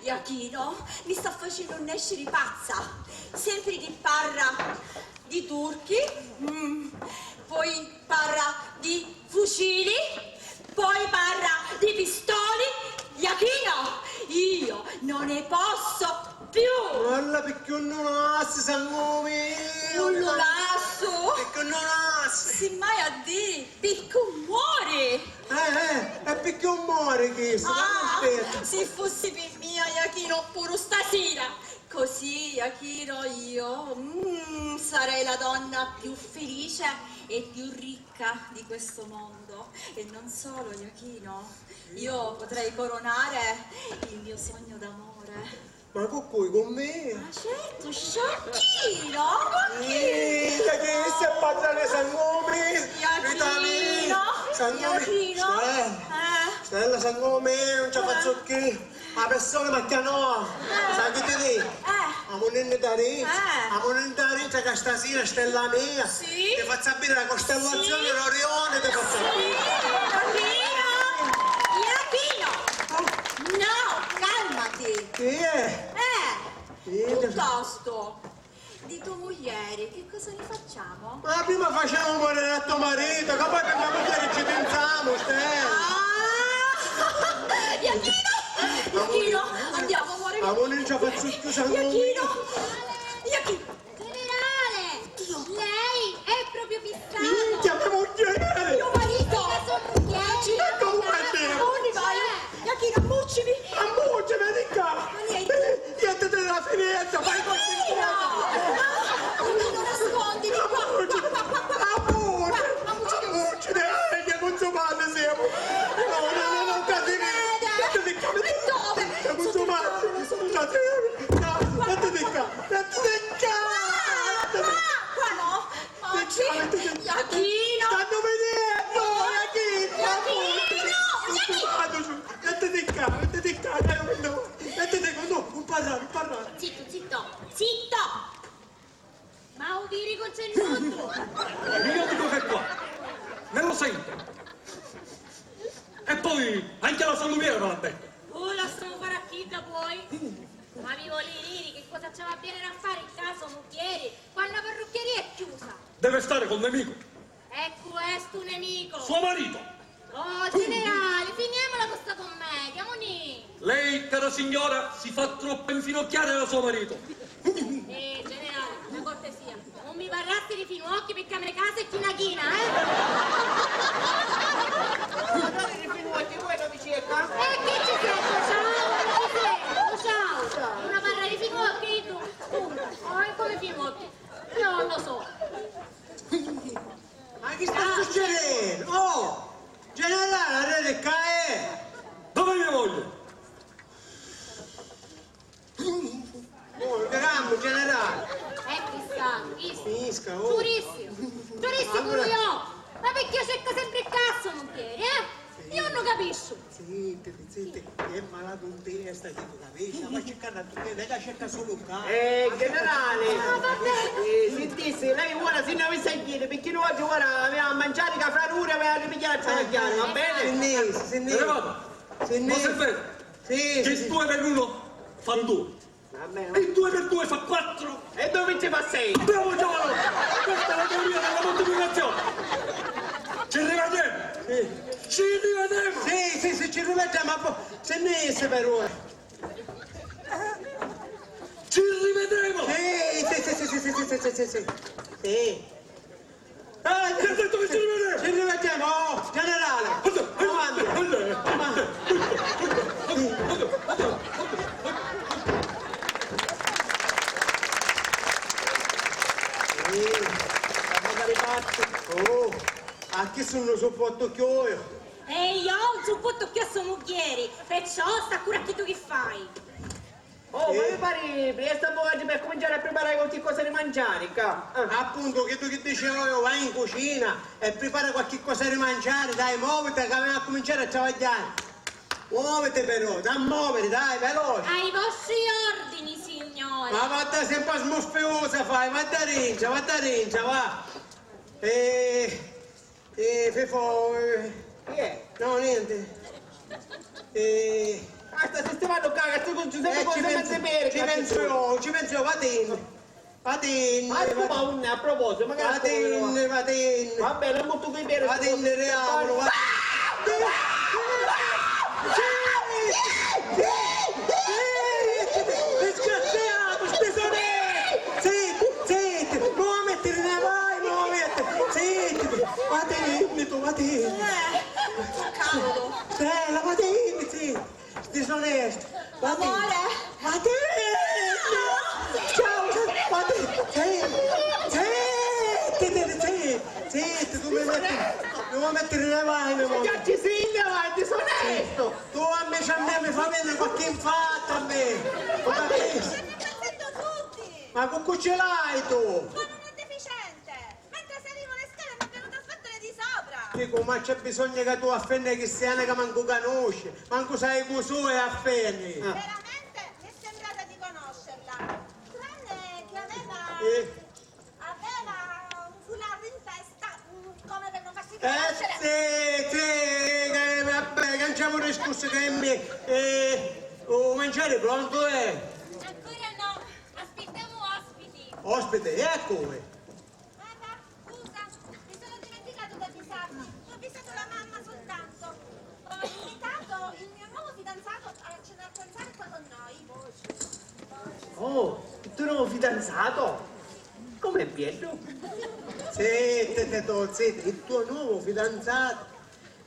Iachino, mi sta facennu nesciri pazza! Sempri chi parra di turchi, mm, poi parra di fucili, poi parra di pistoli. Iachino, io non ne posso più! Guarda, picchì non lassi, sangu mio! Non lo lassu! Picchì non lassi? Si mai a dì, picchì muori! Eh, eh, e picchì muori chistu? Ah, si fussi pi mia, Iachino, puru stasira! Così, Iachino, io, mm, sarei la donna più felice e più ricca di questo mondo. E non solo, Iachino, io potrei coronare il mio sogno d'amore. Ma cu cui? Cu mia? Ma certo, sciocchino, cu chi? Ih, chi si parra di sangu mio, vita mia, sangu mio. Stella, sangu mio, non ci faccio più. A persona mi chiamò, sai chi ti dico? Eh. Amuninni da ri, eh, amuninni da ri, ca stasira, Stella mia, sì, ti faccio avere la costellazione d'Orione, ti faccio avere. Sì, Iachino! Iachino! No, calmati! Chi è? Eh, piuttosto, di tua muglieri, che cosa ne facciamo? Ma prima facemu muoriri a to maritu, ca poi pi me mugghieri ci pinsamu, Stella! Ah! Iachino! Iachino, andiamo, amore mio! Amore, non ce la faccio più, sangu mio! Iachino! Iachino! Generale! Dio! Lei è proprio fissato! Minchia, me mugghieri! Mio marito! Io sono muglieri! Ecco, guarda! Dove vai? Iachino, ammuccimi! Ammuccimi, di qua! Ma niente! Niente della finestra, fai così! Iachino! Iachino, nasconditi! Qua, qua, qua, qua, qua! Ammuccimi! Ammuccimi! Ammuccimi! Che consumati siamo! No, no, no, no, casi! Mettiti qua! Dove? Consumati! Sotto il tavolo, sotto il tavolo! Mettiti qua! Mettiti qua! Qua, qua, qua no! Oggi, Iachino! Stannu vidennu! Iachino! Iachino! Iachino! Mettiti qua, mettiti qua, dai, no, no, mettiti qua, no, non parlare, non parlare. Zitto, zitto, zitto! Ma u viri con c'è nudo! Io dico che qua, me lo sento! E poi anche la salumiera me l'ha detto! Oh, lasciamo fare a chi da voi! Ma vi volii diri che cosa ci va a venire a fare in casa o mugghieri quando la parrucchieria è chiusa? Deve stare col nemico. E cu è stu nemico? Suo marito. Oh, generale, finiamola con sta commedia, munì! Lei, cara signora, si fa troppo infinocchiare da suo marito. Eh, generale, una cortesia. Non mi parrassi di finuocchi picchì a me casa è china china, eh? Parlare di finuocchi, voi non dici e ca? E chi ci sento? Ciao, chi sento? Ciao. Una parra di finuocchi, tu. Punto. Oh, e come finuocchi? Io non lo so. Ma chi sta succedennu? Oh! Generale, arreri ccà, eh! Dov'è mia moglie? Oh, grammu, generale! E chi sta? Chi sta? Finisca, oh! Giurissi! Giurissi puru io! Ma picchì cerca sempri ccà a so mugghieri, eh? Io non Capisci? Zittiti, zittiti, è malatu in testa, dico, capisci? Ma cerca a tutti, lei la cerca solo qua. Eh, generale, eh, sintisse, lei ora si ne avesse a dire, perché noi oggi ora avevamo a mangiare, che fra un'ora aveva a ripigliare a travagliare, va bene? Sinnisse, sinnisse. Sinnisse. Sì, sì, sì. Che due per uno fanno due. Vabbè. E due per due fa quattro. E due vince fa sei. Bravo, giovane! Questa è la teoria della moltiplicazione. Ci rivedemo! Sì. Ci rivedemo! Sì, sì, sì, ci rivedemo, ma po-, se ne esce per ora. Ci rivedemo! Sì, sì, sì. Sì. Eh, ti ho detto che ci rivedemo! Ci rivedemo, oh, generale! Avanti! Avanti! Eh, ma cari pazzi! Oh, a chi sono sopporto chiuio? E io non sopporto più a sua mugghieri, perciò sta a curà chi tu chi fai. Oh, ma mi pari prestu a mogghieri per cuminciari a priparari qualchi cosa di mangiari, ca. Ah. Appuntu, chiddu chi dicevo io, vai in cucina e pripara qualchi cosa di mangiari, dai, moviti, ca avemu a cuminciari a travagghiari. Moviti però, da moviri, dai, veloci. Ai vostri ordini, signore. Ma vadda, sempri a smurfiusa fai, vadda dintra, vadda dintra, va. Eh, Eh, Fefò, eh. Chi è? No, niente. Eh. Ah, sta sistemando qua, che sto con Giuseppe, eh, ci penso, ci penso io, ci penso io, va dinni. Va dinni. Ma come, a proposito, magari va dinni, va dinni. Va bene, molto qui bene. Va dinni, reaolo, va. Disgraziato, spesonetti! Zitti, zitti, non mettere le mani, non mettere, zitti, vattene, tu, vattene. Eh, cavolo. Stella, vattene, zitti, disonesto, vattene. Amore. Vattene! Ciao, ciao, vattene, zitti, zitti, zitti, zitti, tu mi metti, non mettere le mani, amore. Già ci sei, vai, disonesto. Tu invece a me mi fa venire qualche infarto a me! Lo capisci? State impazzendo tutti! Ma cu cu ce l'hai tu? Sono una deficiente! Mentre salivo le scale mi è venuta a sbattere di sopra! Dico, ma c'è bisogno che tu afferri i cristiani che manco conosci, manco sai cu su e afferri! Veramente mi è sembrata di conoscerla, tranne che aveva... Eh? Aveva un foulard in testa, mm, come per non farsi riconoscere. Eh, sì, sì, che, vabbè, canciamu discursu che mi, eh, u manciari prontu è? Ancora no, aspettiamo ospiti. Ospiti, ecco. Mamma, scusa, mi sono dimenticato di avvisarti. Ho avvisato la mamma soltanto. Ho invitato il mio nuovo fidanzato a cenare a pranzare qua con noi. Oh, il tuo nuovo fidanzato? Com'è bello! Zitti, Tetò, zitti, il tuo nuovo fidanzato.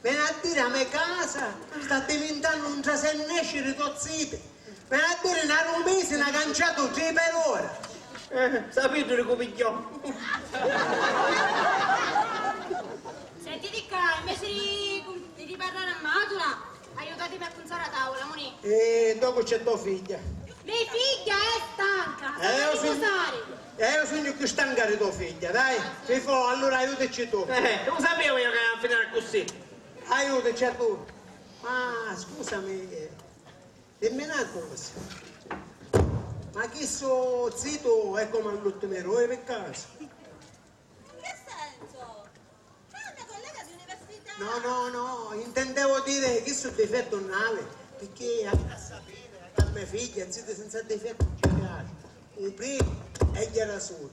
Veni a dire, a me casa sta divintannu un trasennèsciri, to ziti. Veni a dire, na rumisi n'ha canciatu tri per ora. Eh, sapiti di cu pigghiò. Sentiti ccà, invece di, di parrari a matura, aiutatimi a cunzari a tavula, munì. E dopu c'è to figghia. Me figghia è stanca, eh, io sugnu, eh, io sugnu cchiù stanca di to figghia, dai. Fifò, allura aiutaci tu. Eh, lu sapivu io ca avia a finiri accussì. Aiutaci tu. Ma scusami, dimmi na cosa. Ma chissu zitu è comu a l'ultimi dui, pi casu? In che senso? Ma è una collega di università! No, no, no, intendevo dire chi su difettu non havi, perché a, a sapere, a me figlia, ziti senza difettu non ci piace. U primu è ghjera surdu,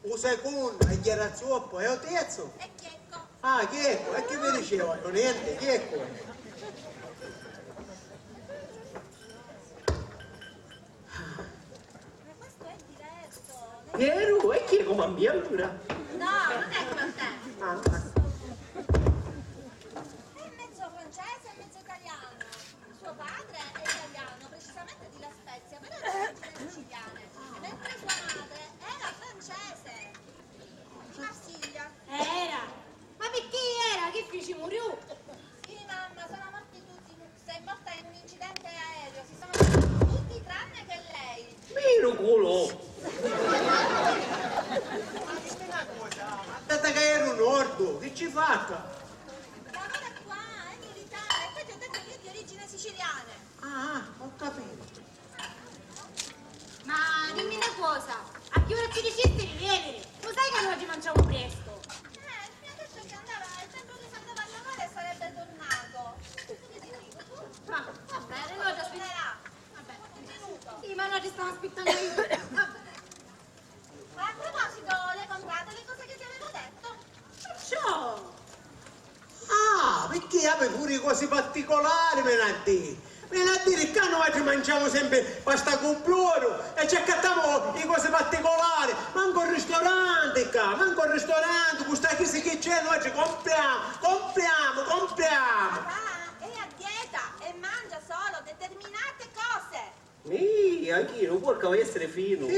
u secunnu è ghjera zuoppu e u terzu? È chiecco. Ah, chiecco, e chi mi diceva? Niente, chiecco. Ma questo è diverso. Veru? E chi è comu a mia allura? No, non è come a te. Ah. È mezzo francese e mezzo italiano. Suo padre è italiano, precisamente di La Spezia, però ha origini siciliane. Mentre sua madre era francese, di Marsiglia. Era? Ma picchì era? Chi fici, muriu? Sì, mamma, sono morti tutti. È morta in un incidente aereo, si sono salvati tutti tranne che lei. Miraculu! Ma dimmi na cosa, ma data ca era un ordu, chi ci fa ccà? Lavora qua, è militare, e poi siciliane. Ah, ah, ho capito. Ma dimmi una cosa, a chi ora ci dicisti di venire? Lo sai che noi ci mangiamo presto? Eh, mi ha detto che andava, il tempo che si andava a lavare sarebbe tornato. Che ti dico? Ma va bene, noi ti aspettiamo. Vabbè. Sì, ma noi ti stiamo aspettando io. Vabbè. A proposito, le comprate le cose che ti avevo detto? Perciò! Ah, picchì havi puru i cosi particolari, veni a diri. Veni a diri, ccà nuatri manciamu sempri pasta cu brodu e ci accattamu i cosi particolari. Mancu al ristoranti ccà, mancu al ristoranti, cu sta crisi chi c'è, nuatri compriamu, compriamu, compriamu. Papà è a dieta e mangia solo determinate cose. Mì, Achinu, porca, vai essere finu. Sì.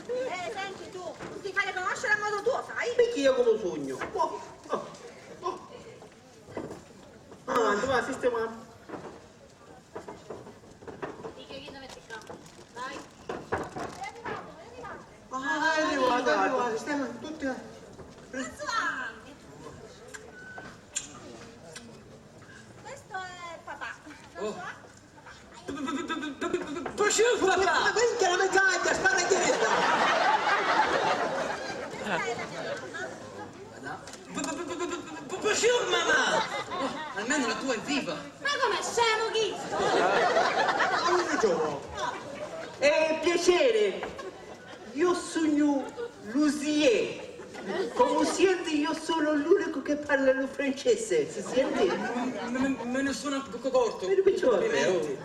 Eh, senti tu, ti fai conoscere a modo tuo, sai? Picchì io comu sugnu? Oh, oh, oh. Avanti, va, sistema. Dice chi deve ccà. Vai. Ah, è arrivato, è arrivato, sistema tutti. François! Questo è papà. Oh. Bonjour, papà! Ma minchia, la me cagna, spara chiesta! Questa è la mia mamma. Bonjour, mamma! Oh, almeno la tua è viva! Ma come, scemo chistu? Allora, Giorgio. Eh, piacere. Io sugnu Lucie. Comu sienti, io sono l'unico che parla lu francese. Si siente? Me, me, me ne sono accorto. Vedi, picciò, complimenti.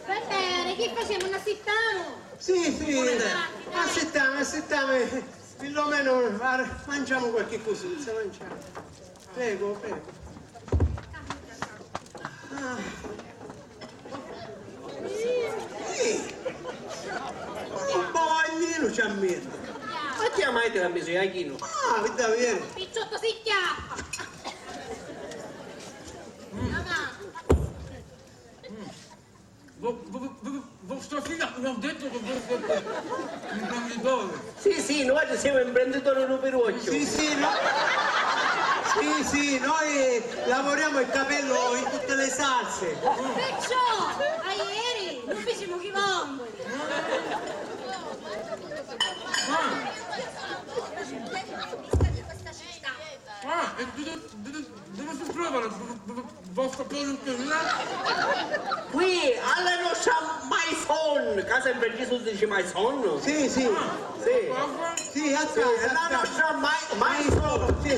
Va bene, chi facemu? N'assittamu? Sì, sì. Buona idea. Assittamu, assittamu. Perlomeno, guarda, mangiamu qualche cosuzza, mangiamu. Prego, prego. Ah. Sì. Un bavaglinu ci ha messo. Ma chi mai ti l'ha messo, Iachino? Ah, davvero? Picciotto si chiappa. Vo-, vo-, vo-, vostra figlia mi ha detto che voi siete imprenditore. Sì, sì, noi siamo imprenditori di Piruocchio. Sì, sì, no. Sì, sì, noi lavoriamo il capello in tutte le salse. Perciò, aieri, non fecimo chi vongu. Ah. Ah, e dove, dove, dove si trova la v-, v-, v-, vostra produttività? Qui, alla nostra Maison. Casa in francese si dice Maison? Sì, sì. Ah, sì. Cosa? Sì, aspetta, sì, la nostra Mai-, Maison. Sì.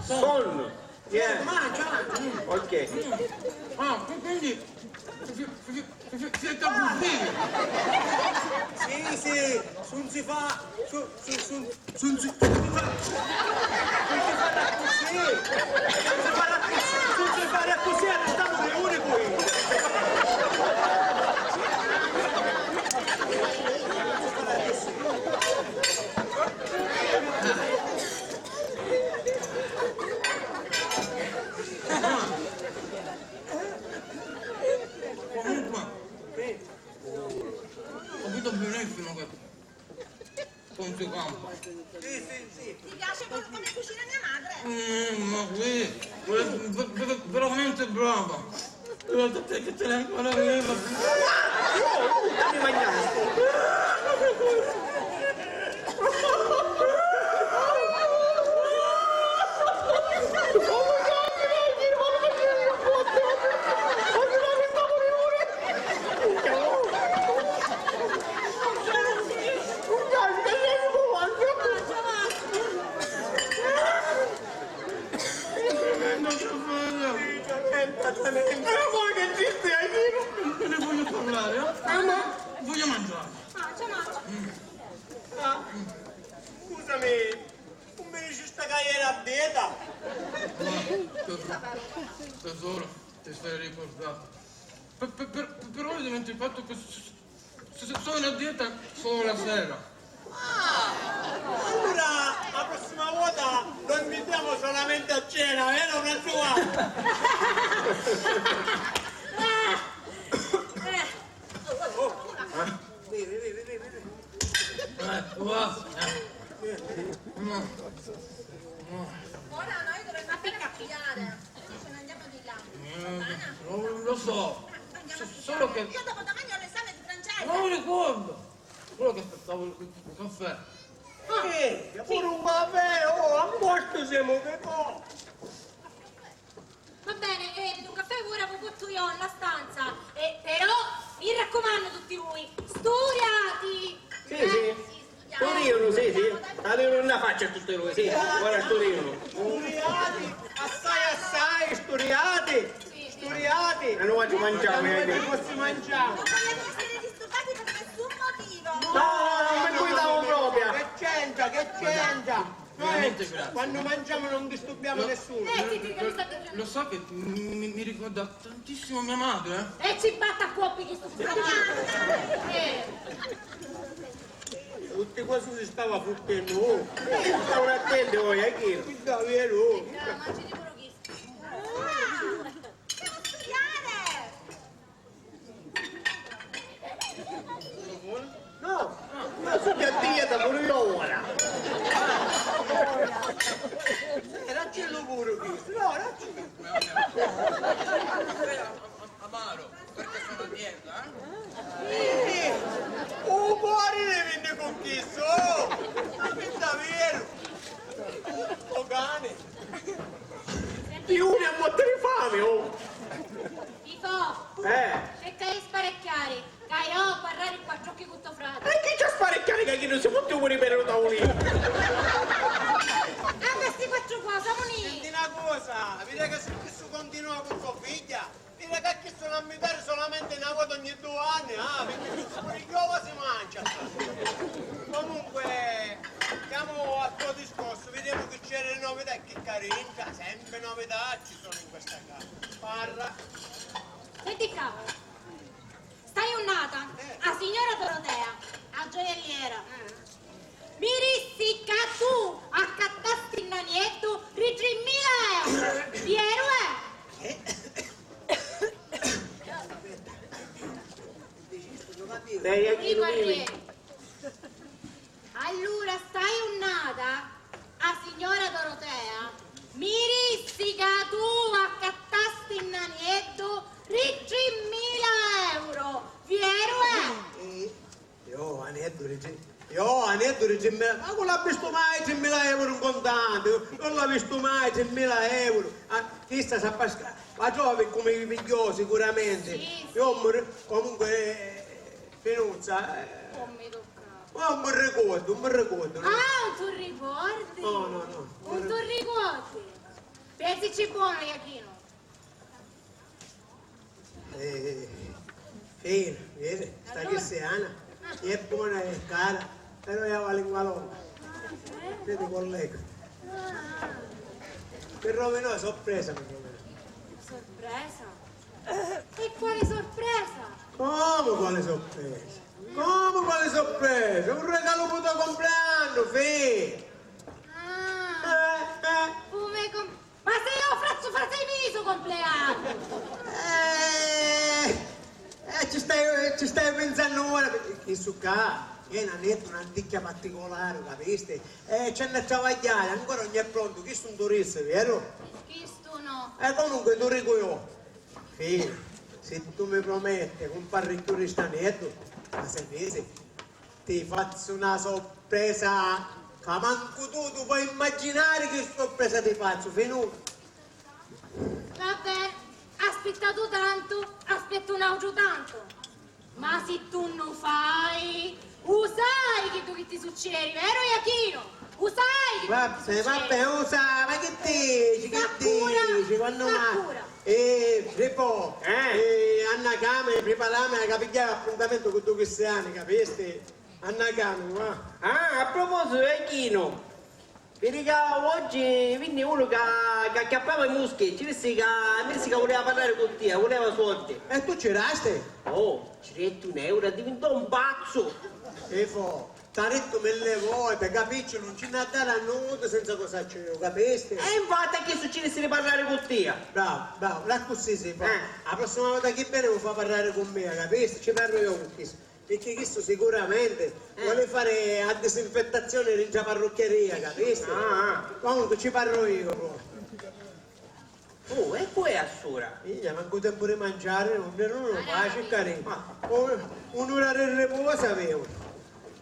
Maison. Yeah. Ma già. Ok. Ah, qui-, quindi si, si, si, si, siete abusivi. Sì, sì, non si fa, su, su, su, non si, non si fa, non si fa così. Non si fa così, non si fa così, arrestiamo le ore qui. Comunque, ho capito benissimo che non si campa. Sì, sì, sì. Ti piace come, come cucina mia madre? Mm, ma qui, qui è ver-, ver-, veramente brava. Guarda te che te ne ancora viva. Dammi mangiare. Però voi che ci stai, io non ne voglio parlare, eh? Ah, no? Voglio mangiare. Ah, ciao, mamma. Ah, scusami, non mi dicisti che eri a dieta? Tesoro, ti sei ricordato. Per, per, per, però ho dimenticato che s-, s-, s-, sono a dieta solo la sera. Ah, allora la prossima volta lo invitiamo solamente a cena, vero, François? Oh. Bevi, bevi, bevi, bevi. Eh, va. Ora noi dovremmo andare a pigliare. Solo che... Io dopo domani ho l'esame di francese. Non mi ricordo. Solo che aspettavo il, il, il caffè. Ah, eh, sì. Pure un caffè, oh, a posto siamo, che po'. Va bene, eh, un caffè ora vi porto io alla stanza. Eh, però mi raccomando tutti voi, studiate! Sì, eh, sì. Studiati. Studiano, sì, sì. Avevano una faccia tutti lui, sì. Ora studiano. Studiati, assai, assai, studiati. Sì, sì. Studiati. E non faccio mangiare, eh. Non posso mangiare. Non vogliamo essere disturbati per nessun motivo. No, no, no, non mi cuidavo proprio. Che c'entra, che c'entra? Veramente grazie. Noi quando mangiamo non disturbiamo nessuno. Eh, sì, sì, che mi sta dicendo. Lo so che mi, mi- mi ricorda tantissimo mia madre, eh? E ci batta a colpi che sto... Eh. Tutti quasi si stava fottennu, oh. Stava attenti, oh, è chi? Davvero? Ah, ma ci dicono chi? Ah, devo studiare! No, ma su che dieta pure io ora. Era c'è pure questo, no, era c'è. Amaro, perché sono a dieta, eh? Eh, oh, cuore devi con questo, oh! Ma che davvero? Oh, cane! Ti une a morte di fame, oh! Fifò, eh, cerca di sparecchiari, ca io ho a parrari quattru occhi cu to frati. E chi c'ha sparecchiari ca chi non si fotti un riperu da unì? Anche sti quattru qua, sono uniti. Senti una cosa, vedi che se questo continua con tua figlia, vedi che questo non mi pare solamente una volta ogni due anni, ah, perché questo pure io si mangia. Comunque, andiamo al tuo discorso, vediamo che c'era le novità e che carinca, sempre novità ci sono in questa casa. Parla. Senti ccà, sta junnata, eh, a signora Dorotea, a gioielliera, eh, mi dissi ca tu accattasti n'anieddu ri trimila euro, vieru è? Lei è chi lo vive? Allura, sta junnata, a signora Dorotea mi dissi ca tu accattasti n'anieddu ri trimila euro, vieru è? Eh, io, anieddu ri tri-, io, anieddu ri trimila, ma non l'ha visto mai trimila euro in contanti, non l'ha visto mai trimila euro. Ah, chista sa Pasca-, la trovi come vi pigliò sicuramente. Sì, sì. Io mi ri-, comunque, eh, Finuzza, eh. Oh, mi tocca. Ma non mi ricordo, non mi ricordo, no. Ah, non tu ricordi? No, no, no. Non tu ricordi? Pensici buono, Iachino. Eh, Fina, vedi, sta cristiana, è buona e cara, però io ho la lingua longa. Ah, eh? Vedi, collega. Ah. Mi rovinò, sorpresa mi rovinò. Sorpresa? E quale sorpresa? Come quale sorpresa? Come quale sorpresa? Un regalo pu to compleannu, fi! Ah, eh, eh. Pu me com-, ma se io frazzu fra sei mesi u compleannu! Eh, eh, ci stai, ci stai pensannu ora, perché chistu ccà è un aneddu, un'anticchia particolari, capisti? Eh, ci hannu a travagghiari, ancora non è prontu, chistu un turistu, vieru? Chistu no. E comunque tu dicu io. Fina, si tu mi prometti ca nun parri cchiù di st'aneddu, ma se visi, ti fazzu na sorpresa ca mancu tu tu poi immaginari chi sorpresa ti fazzu, Finu. Vabbè, aspittatu tantu, aspettu n'autru tantu. Ma si tu nu fai, u sai chiddu chi ti succeri, veru Iachino? U sai chiddu chi ti succeri? Vabbè, vabbè, u sai, ma chi dici, chi dici? Quannu mai? Eh, Filippo, eh, a na camera, priparamu ca pigghiamu appuntamentu cu dui cristiani, capisti? A na camera, va. Ah, a propositu, Iachino, vidi ca oggi vinni unu ca, ca acchiappava i muschi, ci dissi ca, mi dissi ca vuleva parlari cu tia, vuleva sordi. E tu ci rasti? Oh, ci detti un euro, addivintò un pazzu! E fo, t'ha dittu milli voti, capisci, non ci n'ha dari a nudu senza cosacci io, capisti? E infatti a chi succedissi di parlari cu tia? Bravo, bravo, l'accussì si fa. Eh. A prossima vota chi veni u fa parlari cu mia, capisti? Ci parru io cu chistu. Picchì chistu sicuramenti voli fari a disinfettazioni dintra a parrucchiaria, capisti? Ah, ah. Comunque ci parru io, po. Oh, e cu è a sura? Migghia, mancu tempu di manciari, nun nni dunu paci, cari. Ma un'ura di riposu avemu.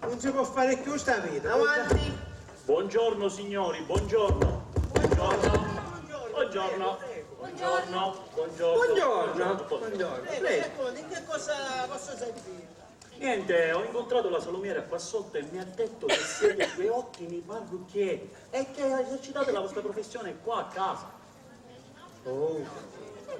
Nun si pò fari cchiù sta vita. Avanti! Buongiorno signori, buongiorno. Buongiorno. Buongiorno. Buongiorno. Buongiorno. Buongiorno. Prego, prego. Prego, prego. Prego, in che cosa posso servire? Niente, ho incontrato la salumiera qua sotto e mi ha detto che siete due ottimi parrucchieri e che esercitate la vostra professione qua a casa. Oh,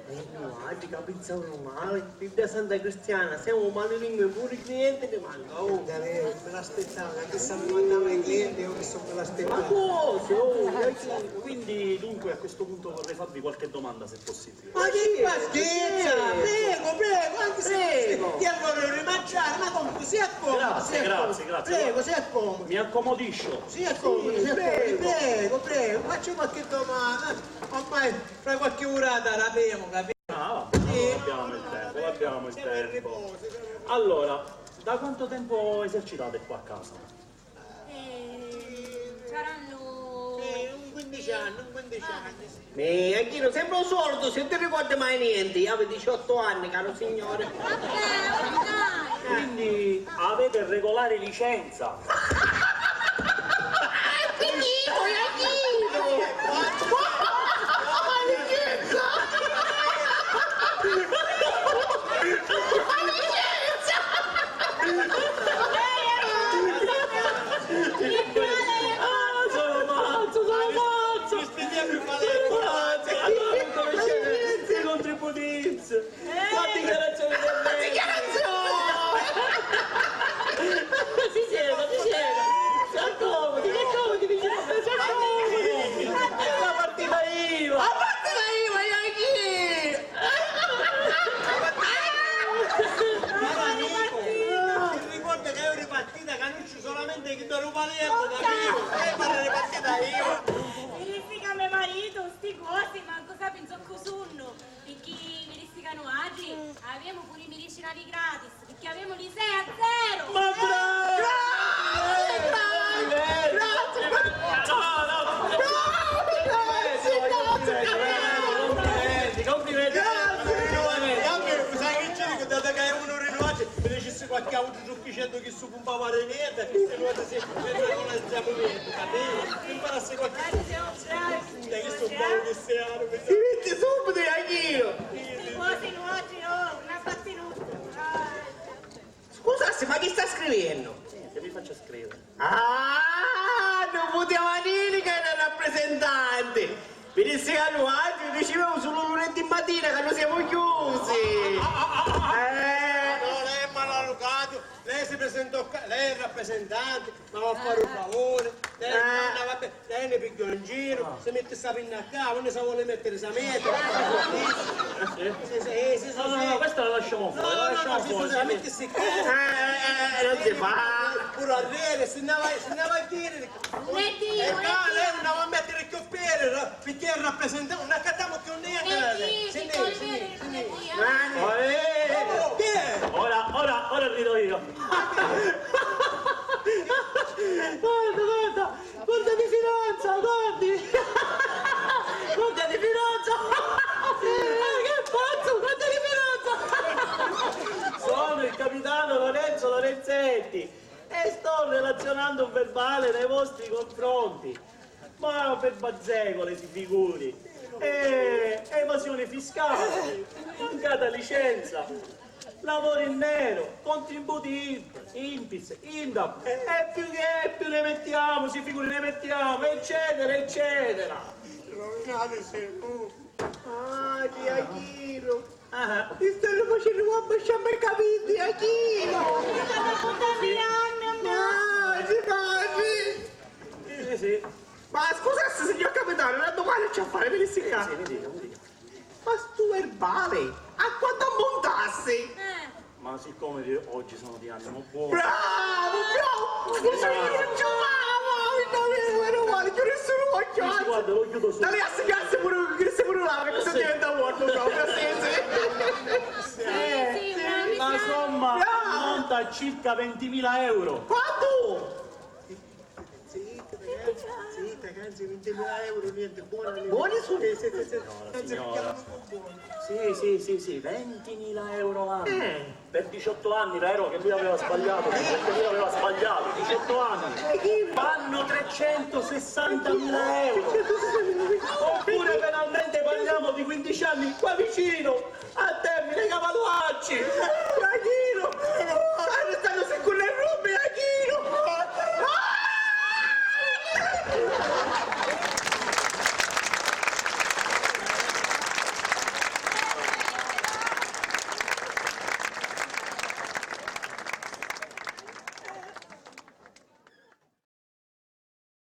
eh, nuatri ca pinsavanu mali, Bibbia Santa Cristiana, semu malilingui puru i clienti ni manca, oh. Dai, mi l'aspettava, che se mi mandava i clienti, io che so mi l'aspettava. Ma cosa? Oh, eh, quindi dunque a questo punto vorrei farvi qualche domanda se possibile. Ma chi fa scherza? Prego, prego, anche se... Prego. E allora rimangiare, ma comunque si accomoda. Grazie, grazie, grazie. Prego, si accomoda. Mi accomodiscio. Si accomoda, si accomoda. Prego, prego, faccio qualche domanda. Ormai fra qualche ora la rapemo, capito? Ah, vabbè, abbiamo il tempo, abbiamo il tempo. Allora, da quanto tempo esercitate qua a casa? Eh, saranno... Eh, un quindici anni, un quindici anni, sì. Mì, Achinu, sembra un sordu, si ti ricordi mai niente? Io avevo diciotto anni, caro signore. Vabbè, ormai. Quindi avete regolare licenza? Quindi io, Achinu! Ma licenza! Ma licenza! Ah, sono pazzo, sono pazzo! Sono pazzo! Allora, come scende? I contributi INPS! Ma dichiarazione di reddito! Ma dichiarazione! Si sieda, si sieda! Si accomodi, si accomodi, vicino a me, si accomodi! La partita IVA! La partita IVA, Iachì! Caro amico, ti ricordi che è una partita che non ci solamente chi da ruba l'erba, capito? E parla di partita IVA! Iristica me maritu, sti cosi, mancu sapi nzoccu sunnu, picchì mi dissi ca nuatri avemu puru i midicinali gratis, picchì avemu li sei a zero! Ma bravo! Grazie, grazie, grazie! No, no! Bravo, grazie, grazie, grazie! Complimenti, complimenti! Grazie, grazie! Sai che c'è? Dato che è uno rinnovato, mi dicissi qualche altro trucchiceddu che su pumpava di niente, che se noi si regolarizziamo niente, capito? Imparassi qualche... Dai, che sto bravo che sei, mi sa. Si vidi subito, Iachino! Sti cosi nuovi, oh, una battinuta. Scusassi, ma chi sta scrivennu? Che mi faccia scrivere? Ah, non poteva dire che era il rappresentante! Vi dissi a nuatri, dicevamo solo lunedì mattina che noi siamo chiusi! Eh! No, lei è malalucato, lei si presentò qua, lei è il rappresentante, ma va a fare un favore, lei, no, no, vabbè, lei ne pigliò in giro, si mette sta pinna qua, undi sa vuole mettere sa mette? Sì, sì, sì, sì, sì. No, no, no, questa la lasciamo fuori, la lasciamo fuori, sì. Metti sti cazzi. Eh, eh, eh, non si fa. Pure a rere, si ne va, si ne va a dire. Metti, e qua lei non la va a mettere più a rere, perché è rappresentante, non accattamo più niente. Metti, sì, sì, sì, sì. Eh, eh, eh. Oh, che è? Ora, ora, ora rido io. Guarda, guarda. Guarda di finanza, guardi! Guarda di finanza! Ah, che pazzo, guarda di finanza! Sono il capitano Lorenzo Lorenzetti e sto relazionando un verbale nei vostri confronti. Ma per bazzecole, si figuri! E evasione fiscale, mancata licenza, lavoro in nero, contributi INPS, INPS, INDAP, e più che è, più ne mettiamo, si figuri, ne mettiamo, eccetera, eccetera. Rovinatisi, uh. Ah, chi Achiro. Ah. Mi stanno facendo qua sciamma i capelli, Achiro. Ah, si parli. Sì, sì. Ma scusassi, signor capitano, una domanda c'è a fare, mi dissi qua. Sì, sì, mi dica, mi dica. Ma stu verbale a quantu ammontassi? Eh. Ma siccome di-, oggi sono di animo buono. Bravo, bravo! Scusami, non ci vado, meno male, chiudi solo l'occhio, anzi. Guarda, lo chiudo solo. Dai, assi, assi pure, assi pure là, perché se diventa vuoto proprio, sì, sì. Sì, sì, ma insomma, ammonta a circa ventimila euro. Quanto? Zitta, ragazzi, zitta, che Anzi, vintimila euro, niente, buoni. Buoni sono? Sì, sì, sì, sì. Anzi, signora. Sì, sì, sì, sì, ventimila euro l'anno. Eh. Per diciotto anni, vero? Che lui aveva sbagliato, che lui aveva sbagliato, diciotto anni. Fanno trecentosessantamila euro. Oppure penalmente parliamo di quindici anni qua vicino. A termine, Cavaluacci!